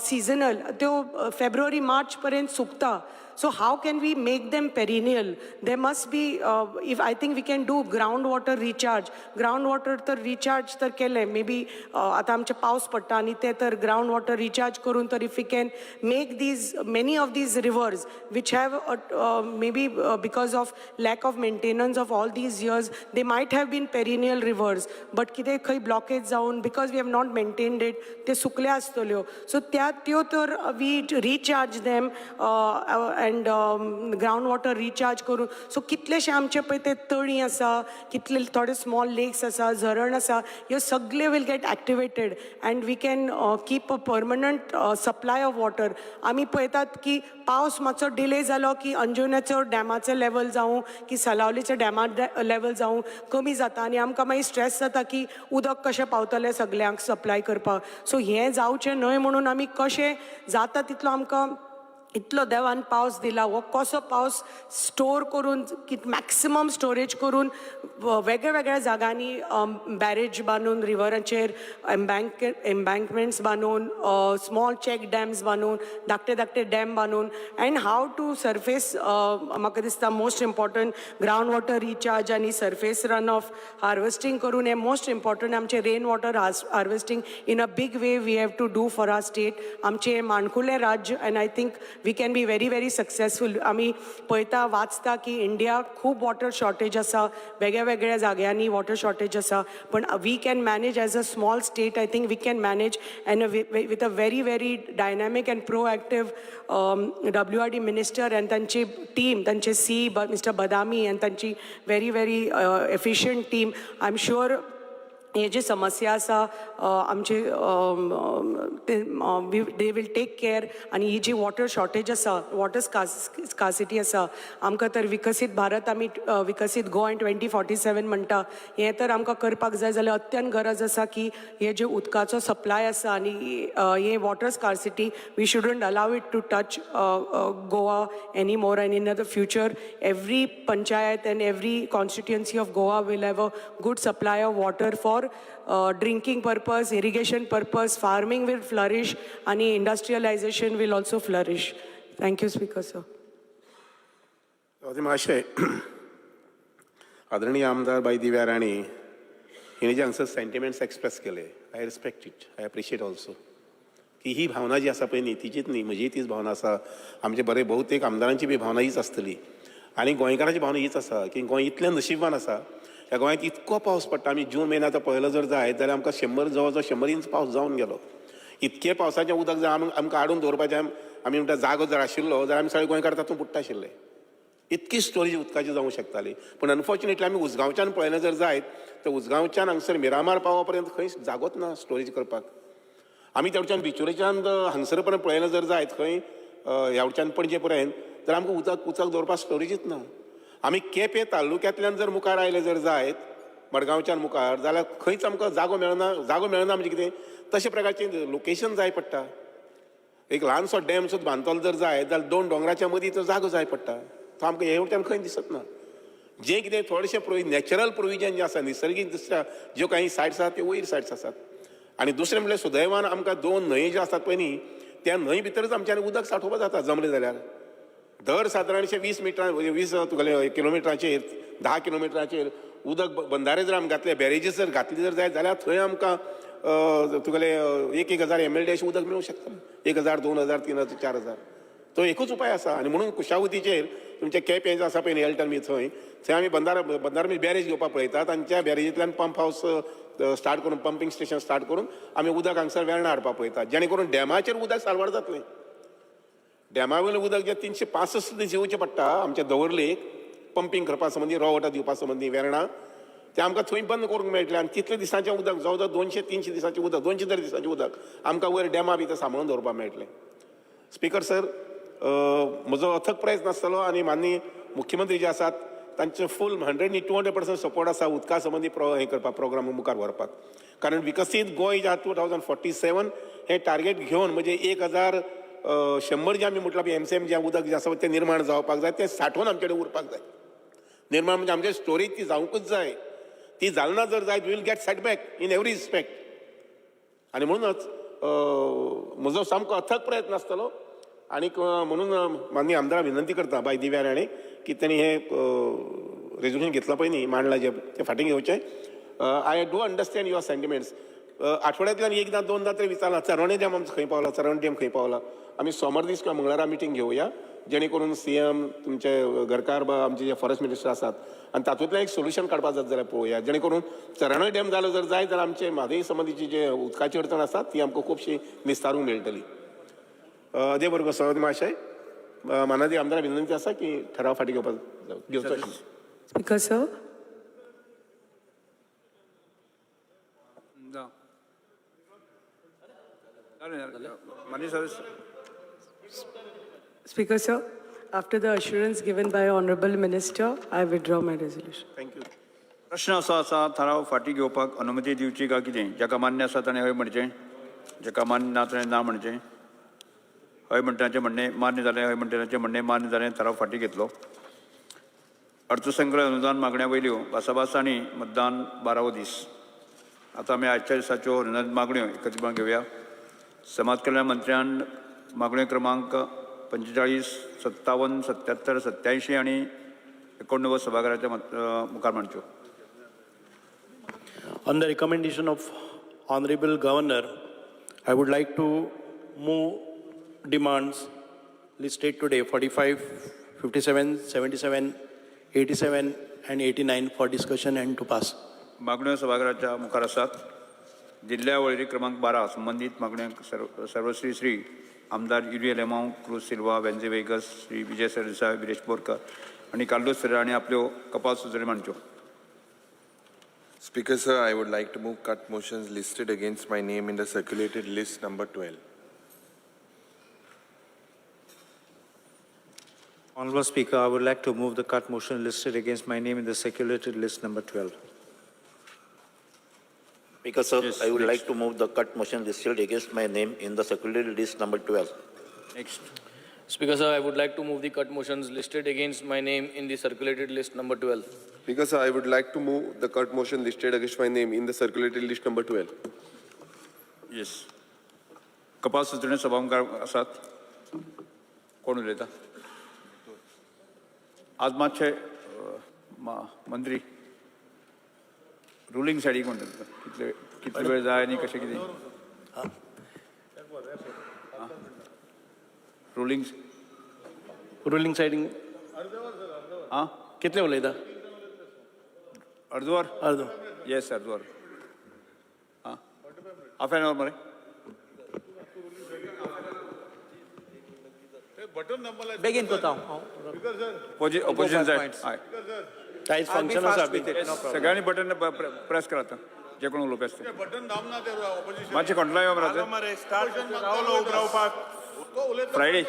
seasonal, त्यो फेब्रुवारी मार्च पर्यंत सुकता. So how can we make them perennial? There must be, if I think we can do groundwater recharge. Groundwater तर recharge तर केलें, maybe आतां आमचे पावस पडटा आनी ते तर ground water recharge करून तर if we can make these many of these rivers which have maybe because of lack of maintenance of all these years, they might have been perennial rivers, but कितें खंय blockage जावन because we have not maintained it, ते सुकल्या आसतल्यो. So त्या त्यो तर we recharge them and ground water recharge करून, so कितलेशे आमचे पळय ते तळी आसा, कितले थोडे स्मॉल लेक्स आसा, झरण आसा, ह्यो सगळे will get activated and we can keep a permanent supply of water. आमी पळयतात की पावस मातसो डिले जालो की अंजुण्याचो डॅमाचो लेवल जावं की सलावलीच्या डॅमा लेवल जावं कमी जाता आनी आमकां मागीर स्ट्रेस जाता की उदक कशें पावतलें सगल्यांक सप्लाय करपाक. सो हें जावचें न्हय म्हणून आमी कशें जाता तितलो आमकां इतलो देवान पावस दिला, हो कसो पावस स्टोर करून मॅक्सिमम स्टोरेज करून वेगळ्या वेगळ्या जागांनी बॅरेज बांदून, रिवराचेर एम्बँकमेंट्स बांदून, स्मॉल चॅक डॅम्स बांदून, धाकटे धाकटे डॅम बांदून, अँड how to surface, म्हाका दिसता most important ground water recharge आनी सरफेस रन ऑफ हार्वेस्टींग करून हें मोस्ट इम्पॉर्टंट आमचें rain water harvesting in a big way we have to do for our state. आमचें माणकुलें राज्य and I think we can be very very successful. आमी पळयता, वाचता की इंडिया खूब वॉटर शॉर्टेज आसा, वेगळ्या वेगळ्या जाग्यांनी वॉटर शॉर्टेज आसा, पण we can manage as a small state. I think we can manage and with a very very dynamic and proactive WRD minister and तांची टीम, तांचे सी मिस्टर बदामी आनी तांची very very efficient team, I am sure हे जी समस्या आसा आमची ते they will take care. आनी ही जी वॉटर शॉर्टेज आसा, वॉटर स्कासिटी आसा, आमकां तर विकसीत भारत आमी विकसीत गोंय 2047 म्हणटा, हें तर आमकां करपाक जाय जाल्यार अत्यंत गरज आसा की हे जे उदकाचो सप्लाय आसा आनी हे water scarcity, we shouldn't allow it to touch Goa any more, and in the future every panchayat and every constituency of Goa will have a good supply of water for drinking purpose, irrigation purpose, farming will flourish and industrialization will also flourish. Thank you, Speaker sir. Swati महाशय, आदरणीय आमदार बाई दिव्या राणे हिणे जे हांगसर sentiments express केले, I respect it, I appreciate also की ही भावना जी आसा पळय न्ही, तिचीच न्ही, म्हजीय तीच भावना आसा. आमचे बरे बहुतेक आमदारांची बी भावना हीच आसतली आनी गोंयकारांची भावना हीच आसा की गोंय इतलें नशिबवान आसा, ह्या गोंयांत इतको पावस पडटा. आमी जून म्हयन्याचो आतां पळयलो जर जायत जाल्यार आमकां 100, जवळ जवळ 100 इंच पावस जावन गेलो. इतके पावसाचें उदक जर आमकां हाडून दवरपाचें, आमी म्हणटा जागो जर आशिल्लो जाल्यार आमी सगळे गोंयकार तातूंत बुडटा आशिल्ले. इतकी स्टोरेज उदकाची जावंक शकताली. पूण अनफॉर्च्युनेटली आमी उजगांवच्यान पळयलें जर जायत तर उजगांवच्यान हांगसर मिरामार पावो पर्यंत खंय जागोच ना स्टोरेज करपाक. आमी तेवच्यान बिचोलेच्यान हांगसर पर्यंत पळयलें जर जायत, खंय ह्या वटच्यान पणजे पर्यंत तर आमकां उदक दवरपाक स्टोरेजीच ना. आमी केपें तालुक्यांतल्यान जर मुखार आयले जर जायत, मडगांवच्यान मुखार जाल्यार खंयच आमकां जागो मेळना. जागो मेळना म्हणजे कितें, तशे प्रकारचें लोकेशन जाय पडटा. एक ल्हानसो डॅम सुद्दां बांदतलो जर जाय जाल्यार दोन दोंगराच्या मदीं तो जागो जाय पडटा. तो आमकां हे वटेन खंय दिसत ना. जें कितें थोडेशें नॅचरल प्रोविजन जें आसा, निसर्गीक दृश्ट्या ज्यो काही सायट्स आसात त्यो वयर सायट्स आसात. आनी दुसरें म्हणल्यार सुदैवान आमकां दोन न्हंयो ज्यो आसात पळय न्ही, त्या न्हंय भितरच आमच्यानी उदक सांठोवपाक जाता. जमलें जाल्यार दर सादारणशे 20 मिटरां, 20 तुगेले किलोमिटराचेर, 10 किलोमिटराचेर उदक बंधारे जर आमी घातले, बॅरेजीस जर घातली जर जायत जाल्यार थंय आमकां तुगेले एक एक हजार एमएलडी अशें उदक मेळूंक शकता, 1000, 2000, 3000, 4000. तो एकूच उपाय आसा. आनी म्हणून कुशावतीचेर तुमचें केपें जें आसा पळय न्ही, एल्टन बी थंय थंय आमी बंधारा बॅरेज घेवपाक पळयतात आनी त्या बॅरेजींतल्यान पंप हावस स्टार्ट करून, पंपींग स्टेशन स्टार्ट करून आमी उदक हांगसर वेर्णा हाडपाक पळयतात, जेणे करून डॅमाचेर उदक साल्वार जातलें. डॅमा वयलें उदक जें 365 दीस येवचें पडटा आमच्या दवर्लेक पंपींग करपा संबंदी, रॉ वॉटर दिवपा संबंदी वेर्णा, तें आमकां थंय बंद करूंक मेळटलें. आनी तितले दिसांचें उदक, जवळ जवळ 200-300 दिसांचें उदक, 200 तरी दिसांचें उदक आमकां वयर डॅमा भितर सांबाळून दवरपाक मेळटलें. स्पीकर सर, म्हजो अथक प्रयत्न आसतलो आनी माननीय मुख्यमंत्री जे आसात तांचे फूल 100 न्ही 200% सपोर्ट आसा उदका संबंदी हें करपाक, प्रोग्राम मुखार व्हरपाक. कारण विकसीत गोंय जे 2047 हें टार्गेट घेवन, म्हणजे 1100 जें आमी म्हटलां MCM जें उदक जें आसा तें निर्माण जावपाक जाय, तें सांठोवन आमचे कडेन उरपाक जाय. निर्माण म्हणजे आमचे स्टोरेज ती जावंकूच जाय. ती जालना ना जर जायत, we'll get setback in every respect. आनी म्हणूनच म्हजो सामको अथक प्रयत्न आसतलो. आनीक म्हणून माननीय आमदारा विनंती करता बाय दिव्या राणे की तेणी हें रेजोल्युशन घेतलां पळय न्ही, मांडलां जें, तें फाटीं घेवचें. I do understand your sentiments. आठवड्यांतल्यान एकदां दोनदां तरी विचारलां, चरवणे डॅम आमचो खंय पावला, चरवणे डॅम खंय पावला. आमी सोमार दीस किंवा मंगळारा मिटींग घेवया, जेणे करून CM, तुमचे घरकार बा, आमचे जे फॉरेस्ट मिनिस्टर आसात, आनी तातूंतल्यान एक सोल्युशन काडपाक जात जाल्यार पळोवया, जेणे करून चरवणे डॅम जालो जर जायत जाल्यार आमचे म्हादय संबंदीची जे उदकाची अडचण आसा ती आमकां खुबशी निस्तारूंक मेळटली. देव बरो करूं सभापती महाशय. मानादी आमदारा विनंती आसा की ठराव फाटीं घेवपाक घेवचो. Speaker, sir. माननीय सदस्य. Speaker, sir, after the assurance given by Honorable Minister, I withdraw my resolution. Thank you. प्रश्न असो आसा, थाराव फाटीं घेवपाक अनुमती दिवची काय कितें? जाका मान्य आसा ताणें हय म्हणचें, जाका मान्य ना ताणें ना म्हणचें. हय म्हणटाचें म्हणणें मान्य जालें, हय म्हणटाचें म्हणणें मान्य जालें. थाराव फाटीं घेतलो. अर्थसंकल्प अनुदान मागण्या वयल्यो भासाभास आनी मतदान 12वो दीस. आतां आमी आयच्या दिसाच्यो अनुदान मागण्यो एकत्रीपणान घेवया. समाज कल्याण मंत्र्यान मागण्यो क्रमांक 45, 57, 77, 87 आनी 89 सभाघराच्या मुखार मांडच्यो. On the recommendation of Honorable Governor, I would like to move demands listed today 45, 57, 77, 87 and 89 for discussion and to pass. मागण्यो सभाघराच्या मुखार आसात. दिल्ल्या वळेरी क्रमांक 12 संबंदीत मागण्यांक सर्वश्री श्री आमदार युरी आलेमांव, क्रूज सिल्वा, वेन्झी वेगस, श्री विजय सरदेसाय, विरेश बोरकर आनी कार्लोस फेरेरा हांणी आपल्यो कपात सुचोवण्यो मांडच्यो. Speaker, sir, I would like to move cut motions listed against my name in the circulated list number 12. Honorable Speaker, I would like to move the cut motion listed against my name in the circulated list number 12. Speaker, sir, Yes, I would next. like to move the cut motion listed against my name in the circulated list number 12. Next. Speaker, sir, I would like to move the cut motions listed against my name in the circulated list number 12. Speaker, sir, I would like to move the cut motion listed against my name in the circulated list number 12. Yes. कपात सुचोवण्यो सभा मुखार आसात. कोण उलयता आज? मातशे मंत्री, रुलींग सायडीक म्हणटा तुका कितले कितले वेळ जाय आनी कशें कितें रुलींग? रुलींग सायडींग. आं. कितले उलयता? अर्दवर. अर्दो. येस, अर्दवर. आं, हाफ एन our मरे. बेगीन करता हांव. ऑपोजिशन सायड, हय. आयज फंक्शन आसा. सगळ्यांनी बटन प्रेस करात, जे कोण उलोवपी आसता. मातशें कंट्रोला यो मरे. Friday.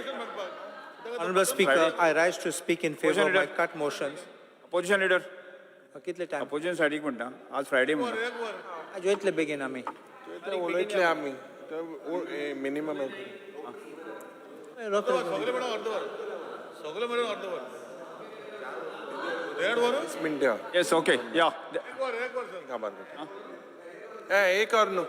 Honorable Speaker, I rise to speak in favor of my cut motions. Opposition leader. कितले टायम? अपोजिशन सायडीक म्हणटा, आज फ्रायडे म्हणटा. वयतले बेगीन आमी. उलयतले आमी मिनिमम. सगळे मेरेन अर्दवर, देड वर. मिनटां. येस, ओके, या. खबर एक वर न्हू.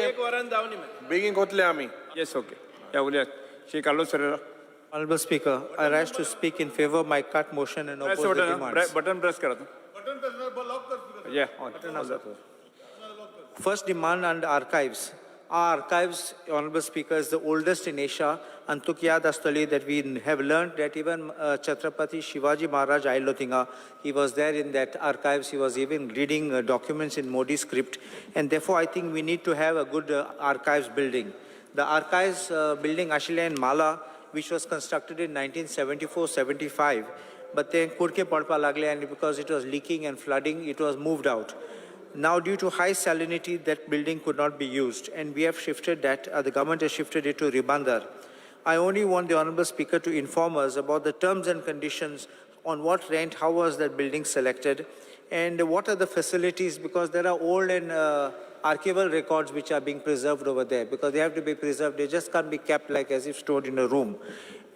एक वरान जावनी. बेगीन कोतले आमी. येस, ओके, या, उलयात. Shri Carlos Ferreira. Honorable Speaker, I rise to speak in favor of my cut motion and press oppose the button. demands. Button press करात. या. First demand and archives. Our archives, Honorable Speaker, is the oldest in Asia. And तुका याद आसतली that we have learned that even Chhatrapati Shivaji Maharaj आयलो थिंगा, he was there in that archives. He was even reading documents in Modi script. And therefore, I think we need to have a good archives building. The archives building आशिल्लें in Mala, which was constructed in 1974-75, but then कुडके पडपा लागले and because it was leaking and flooding, it was moved out. Now, due to high salinity, that building could not be used, and we have shifted that, the government has shifted it to Ribandar. I only want the Honorable Speaker to inform us about the terms and conditions On what rent, how was that building selected, and what are the facilities, because there are old and archival records which are being preserved over there, because they have to be preserved, they just can't be kept like as if stored in a room.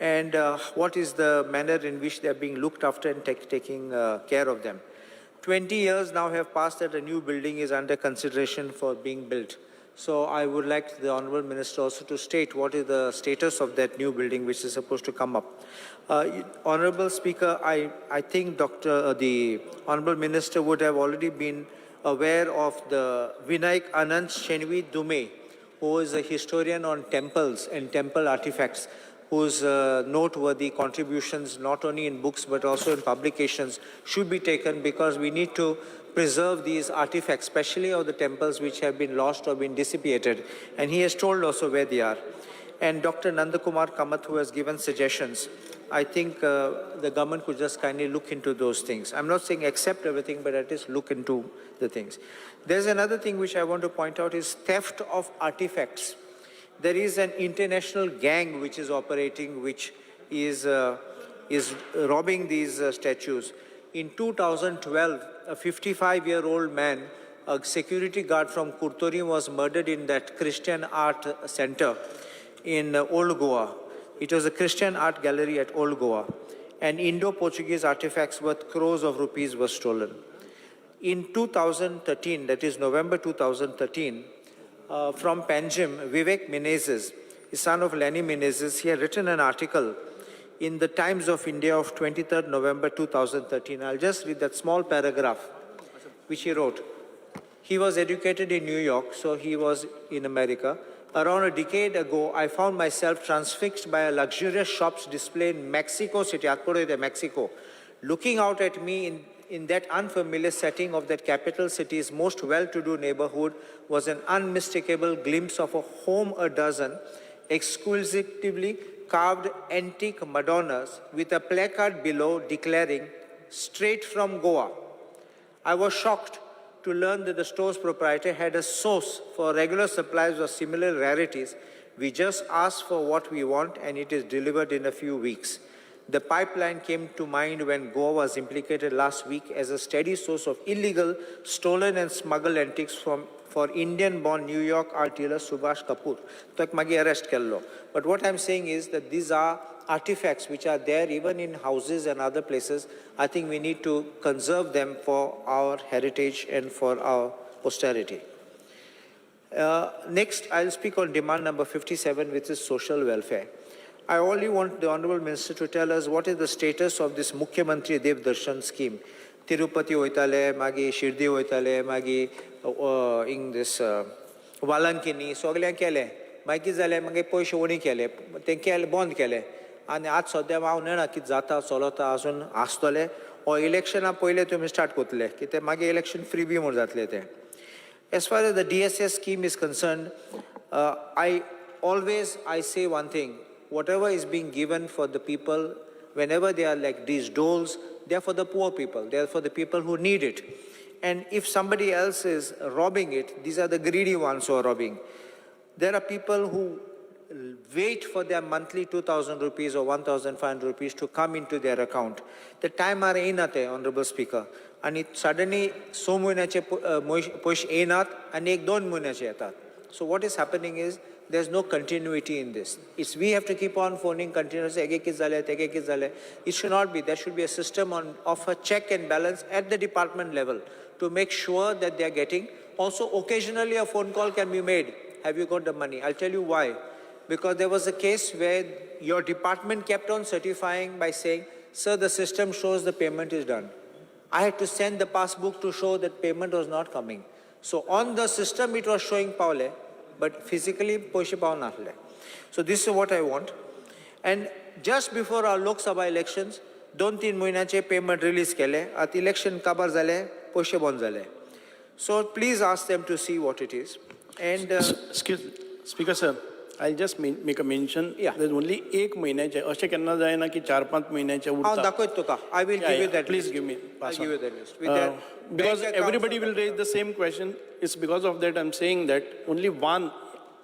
And what is the manner in which they are being looked after and taking care of them. 20 years now have passed that a new building is under consideration for being built. So I would like the Honorable Minister also to state what is the status of that new building which is supposed to come up. Honorable Speaker, I think the Honorable Minister would have already been aware of the Vinayak Anand Shenvi Dume, who is a historian on temples and temple artifacts, whose noteworthy contributions not only in books but also in publications should be taken, because we need to preserve these artifacts, especially of the temples which have been lost or been dissipated. And he has told also where they are. And Dr. Nandakumar Kamath, who has given suggestions, I think the government could just kindly look into those things. I'm not saying accept everything, but at least look into the things. There's another thing which I want to point out is theft of artifacts. There is an international gang which is operating, which is robbing these statues. In 2012, a 55-year-old man, a security guard from Curtorim, was murdered in that Christian art center in Old Goa. It was a Christian art gallery at Old Goa. And Indo-Portuguese artifacts worth crores of rupees were stolen. In 2013, that is November 2013, from Panjim, Vivek Menezes, the son of Lenny Menezes, he had written an article in the Times of India of 23rd November 2013. I'll just read that small paragraph which he wrote. He was educated in New York, so he was in America. Around a decade ago, I found myself transfixed by a luxurious shop's display in Mexico City, Mexico. Looking out at me in that unfamiliar setting of that capital city's most well-to-do neighborhood was an unmistakable glimpse of a home a dozen exquisitely carved antique Madonnas with a placard below declaring, "Straight from Goa." I was shocked to learn that the store's proprietor had a source for regular supplies of similar rarities. We just ask for what we want and it is delivered in a few weeks. The pipeline came to mind when Goa was implicated last week as a steady source of illegal, stolen and smuggled antiques for Indian-born New York art dealer Subhash Kapoor. Tok magi arrest kello. But what I'm saying is that these are artifacts which are there even in houses and other places. I think we need to conserve them for our heritage and for our posterity. Next, I'll speak on demand number 57, which is social welfare. I only want the Honorable Minister to tell us what is the status of this Mukhyamantri Dev Darshan scheme. Tirupati hoitale, magi Shirdi hoitale, magi in this Valankini, सगळ्यांक केलें. मागीर कितें जालें, मागीर पयशे उणी केले, तें केलें बंद केलें. आनी आज सद्या हांव नेणा कितें जाता चलता अजून आसतलें ओ इलेक्शना पयलें तुमी स्टार्ट करतले कितें मागीर इलेक्शन फ्री बी म्हूण जातलें तें. As far as the DSS scheme is concerned, I say one thing. Whatever is being given for the people, whenever they are like these doles, they are for the poor people. They are for the people who need it. And if somebody else is robbing it, these are the greedy ones who are robbing. There are people who wait for their monthly 2,000 rupees or 1,500 rupees to come into their account. The time are येयना, Honorable Speaker. And suddenly, 6 म्हयन्याचे पयशे येयनात आनी एक 2 म्हयन्याचे येतात. So what is happening is, there's no continuity in this. It's we have to keep on phoning continuously, Ege kit zale, tege kit zale. It should not be. There should be a system of a check and balance at the department level to make sure that they are getting. Also, occasionally a phone call can be made. Have you got the money? I'll tell you why. Because there was a case where your department kept on certifying by saying, sir, the system shows the payment is done. I had to send the passbook to show that payment was not coming. So on the system, it was showing Paule, but physically, poishe pav nahle. So this is what I want. And just before our Lok Sabha elections, 2-3 महिन्याचे payment release केले. At election kabar zale, poishe bond zale. So please ask them to see what it is. And excuse me, Speaker sir, I'll just make a mention. Yeah. There's only 1 महिन्याचे अशें केन्ना जायना की 4-5 महिन्याचे उरता. हांव दाखयत तुका. I will give you that Please list. give me. I'll give you that list. With that, because everybody will raise the same question. It's because of that I'm saying that only one,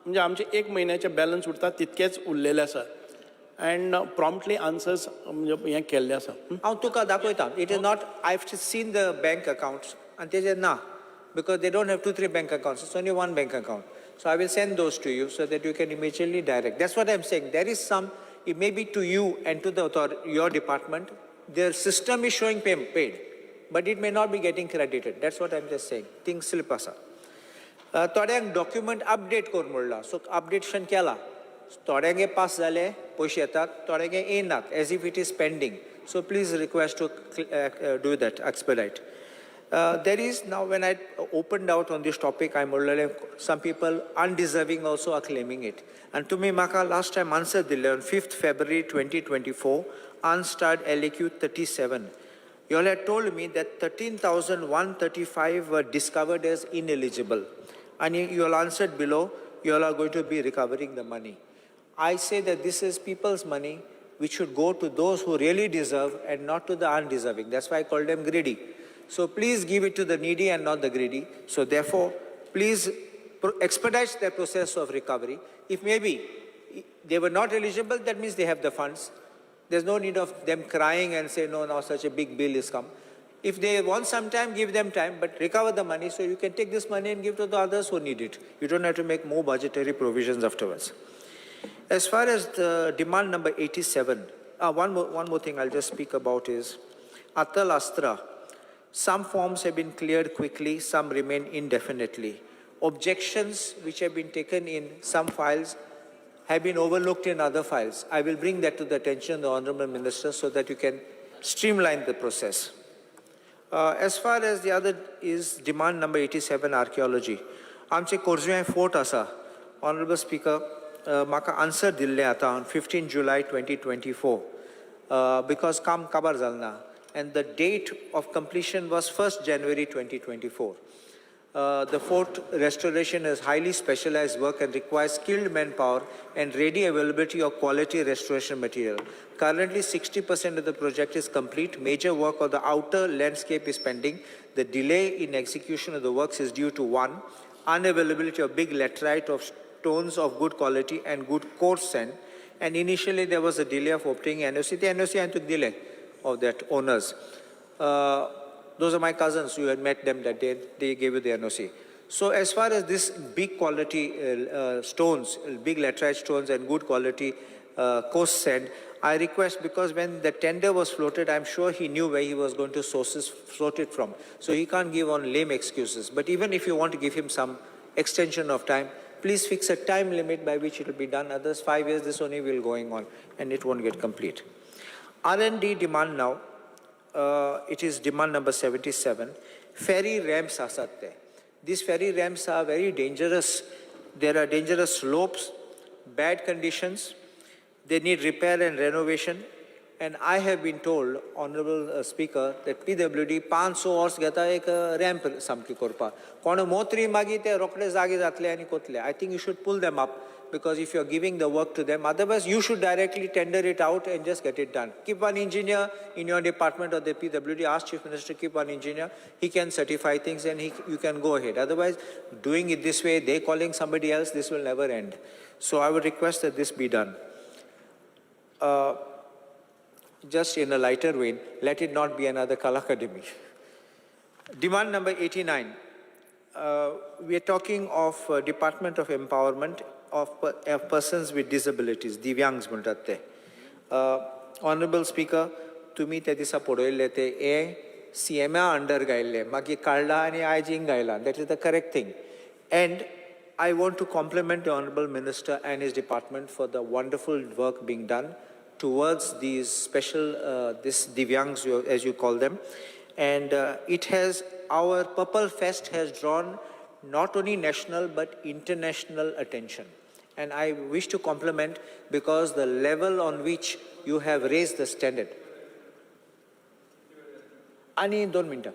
म्हणजे आमचे 1 महिन्याचे balance उरता तितकेच उरलेले आसा. and promptly answers म्हणजे हें केल्लें आसा. हांव तुका दाखयता. It is not, I have seen the bank accounts आनी तेजेर ना, because they don't have two three bank accounts, it's only one bank account. So I will send those to you so that you can immediately direct. That's what I am saying. There is some, it may be to you and to the your department, their system is showing paid, but it may not be getting credited. That's what I am just saying. Thing slip आसा. थोड्यांक document update कर म्हणला, so updation केला. थोड्यांगे pass जाले, पयशे येतात, थोड्यांगे येयनात, as if it is pending. So please request to do that, expedite. There is now, when I opened out on this topic, I म्हणलेलें some people undeserving also are claiming it. आनी तुमी म्हाका last time answer दिल्ले on 5 February 2024, unstarred LAQ 37. You all had told me that 13,135 were discovered as ineligible. And you all answered below, you all are going to be recovering the money. I say that this is people's money, which should go to those who really deserve and not to the undeserving. That's why I call them greedy. So please give it to the needy and not the greedy. So therefore, please expedite the process of recovery. If maybe they were not eligible, that means they have the funds. There's no need of them crying and say, "No, now such a big bill is come." If they want some time, give them time, but recover the money so you can take this money and give to the others who need it. You don't have to make more budgetary provisions afterwards. As far as the demand number 87, one more thing I'll just speak about is Atal Astra. Some forms have been cleared quickly, some remain indefinitely. Objections which have been taken in some files have been overlooked in other files. I will bring that to the attention of the Honorable Minister so that you can streamline the process. As far as the other is demand number 87, archaeology. आमचे खोर्जुव्यां fort आसा. Honourable speaker, म्हाका answer दिल्लें आतां on 15 July 2024, because काम काबार जालें ना and the date of completion was 1st January 2024. The fort restoration is highly specialized work and requires skilled manpower and ready availability of quality restoration material. Currently, 60% of the project is complete. Major work on the outer landscape is pending. The delay in execution of the works is due to one, unavailability of big laterite of stones of good quality and good coarse sand. And initially, there was a delay of obtaining NOC. The NOC I took delay of that owners. Those are my cousins. You had met them that day. They gave you the NOC. So as far as this big quality stones, big laterite stones and good quality coarse sand, I request, because when the tender was floated, I'm sure he knew where he was going to sources float it from. So he can't give on lame excuses. But even if you want to give him some extension of time, please fix a time limit by which it will be done. Others, 5 years, this only will going on and it won't get complete. R&D demand now, it is demand number 77. Ferry ramps आसात ते. These ferry ramps are very dangerous. There are dangerous slopes, bad conditions. They need repair and renovation. And I have been told, Honorable Speaker, that PWD 500 वर्स घेता एक ramp सामकी करपाक. कोण मोत्री मागीर ते रोखडे जागे जातले आनी कोतले. I think you should pull them up, because if you are giving the work to them, otherwise you should directly tender it out and just get it done. Keep one engineer in your department or the PWD, ask Chief Minister, keep one engineer, he can certify things and you can go ahead. Otherwise, doing it this way, they calling somebody else, this will never end. So I would request that this be done. Just in a lighter vein, let it not be another Kala Academy. Demand number 89. We are talking of Department of Empowerment of Persons with Disabilities, Divyangs म्हणटात ते. Honorable Speaker, तुमी त्या दिसा पळयल्ले ते हे सीएमा under घायल्ले, मागीर काडला आनी आयज हिंग घायला. That is the correct thing, and I want to compliment the Honorable Minister and his department for the wonderful work being done towards these special, this Divyangs, as you call them. And our Purple Fest has drawn not only national but international attention. And I wish to compliment because the level on which you have raised the standard. आणि दोन मिनटां.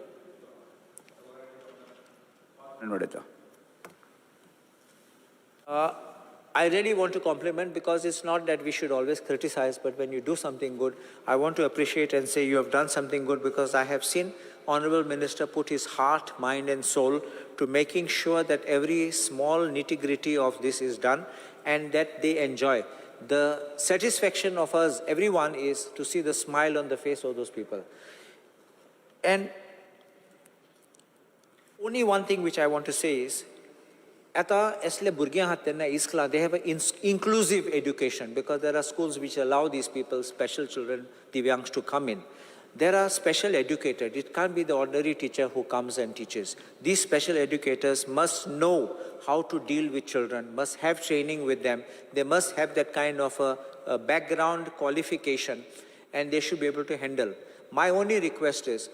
उडयता. I really want to compliment because it's not that we should always criticize, but when you do something good, I want to appreciate and say you have done something good, because I have seen Honorable Minister put his heart, mind and soul to making sure that every small nitty-gritty of this is done and that they enjoy. The satisfaction of us, everyone, is to see the smile on the face of those people. And only one thing which I want to say is, आतां असले भुरगीं आहात तेन्ना इस्कलां they have a inclusive education, because there are schools which allow these people, special children, divyangs, to come in. There are special educators. It can't be the ordinary teacher who comes and teaches. These special educators must know how to deal with children, must have training with them. They must have that kind of a background qualification, and they should be able to handle. My only request is,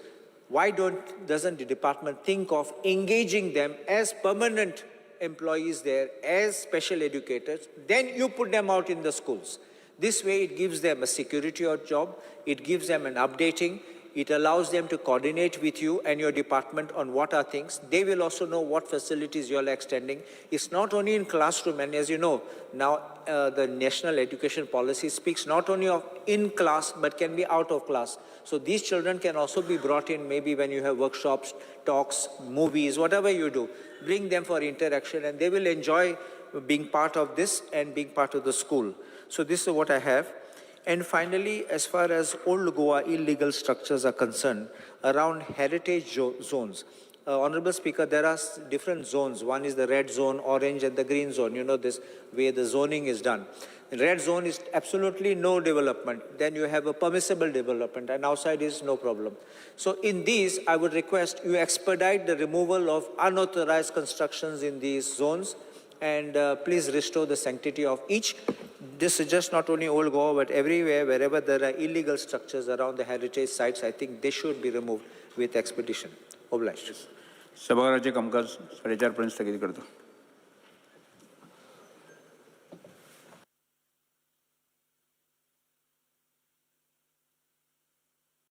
why don't doesn't the department think of engaging them as permanent employees there, as special educators? Then you put them out in the schools. This way it gives them a security of job, it gives them an updating, it allows them to coordinate with you and your department on what are things. They will also know what facilities you are extending. It's not only in classroom, and as you know, now the national education policy speaks not only of in class, but can be out of class. So these children can also be brought in maybe when you have workshops, talks, movies, whatever you do. Bring them for interaction, and they will enjoy being part of this and being part of the school. So this is what I have. And finally, as far as Old Goa illegal structures are concerned, around heritage zones, Honorable Speaker, there are different zones. One is the red zone, orange, and the green zone. You know this way the zoning is done. The red zone is absolutely no development. Then you have a permissible development, and outside is no problem. So in these, I would request you expedite the removal of unauthorized constructions in these zones, and please restore the sanctity of each. This is just not only Old Goa, but everywhere, wherever there are illegal structures around the heritage sites, I think they should be removed with expedition. Obliged. सभाघराचे कामकाज 4:30 पर्यंत स्थगित करतो.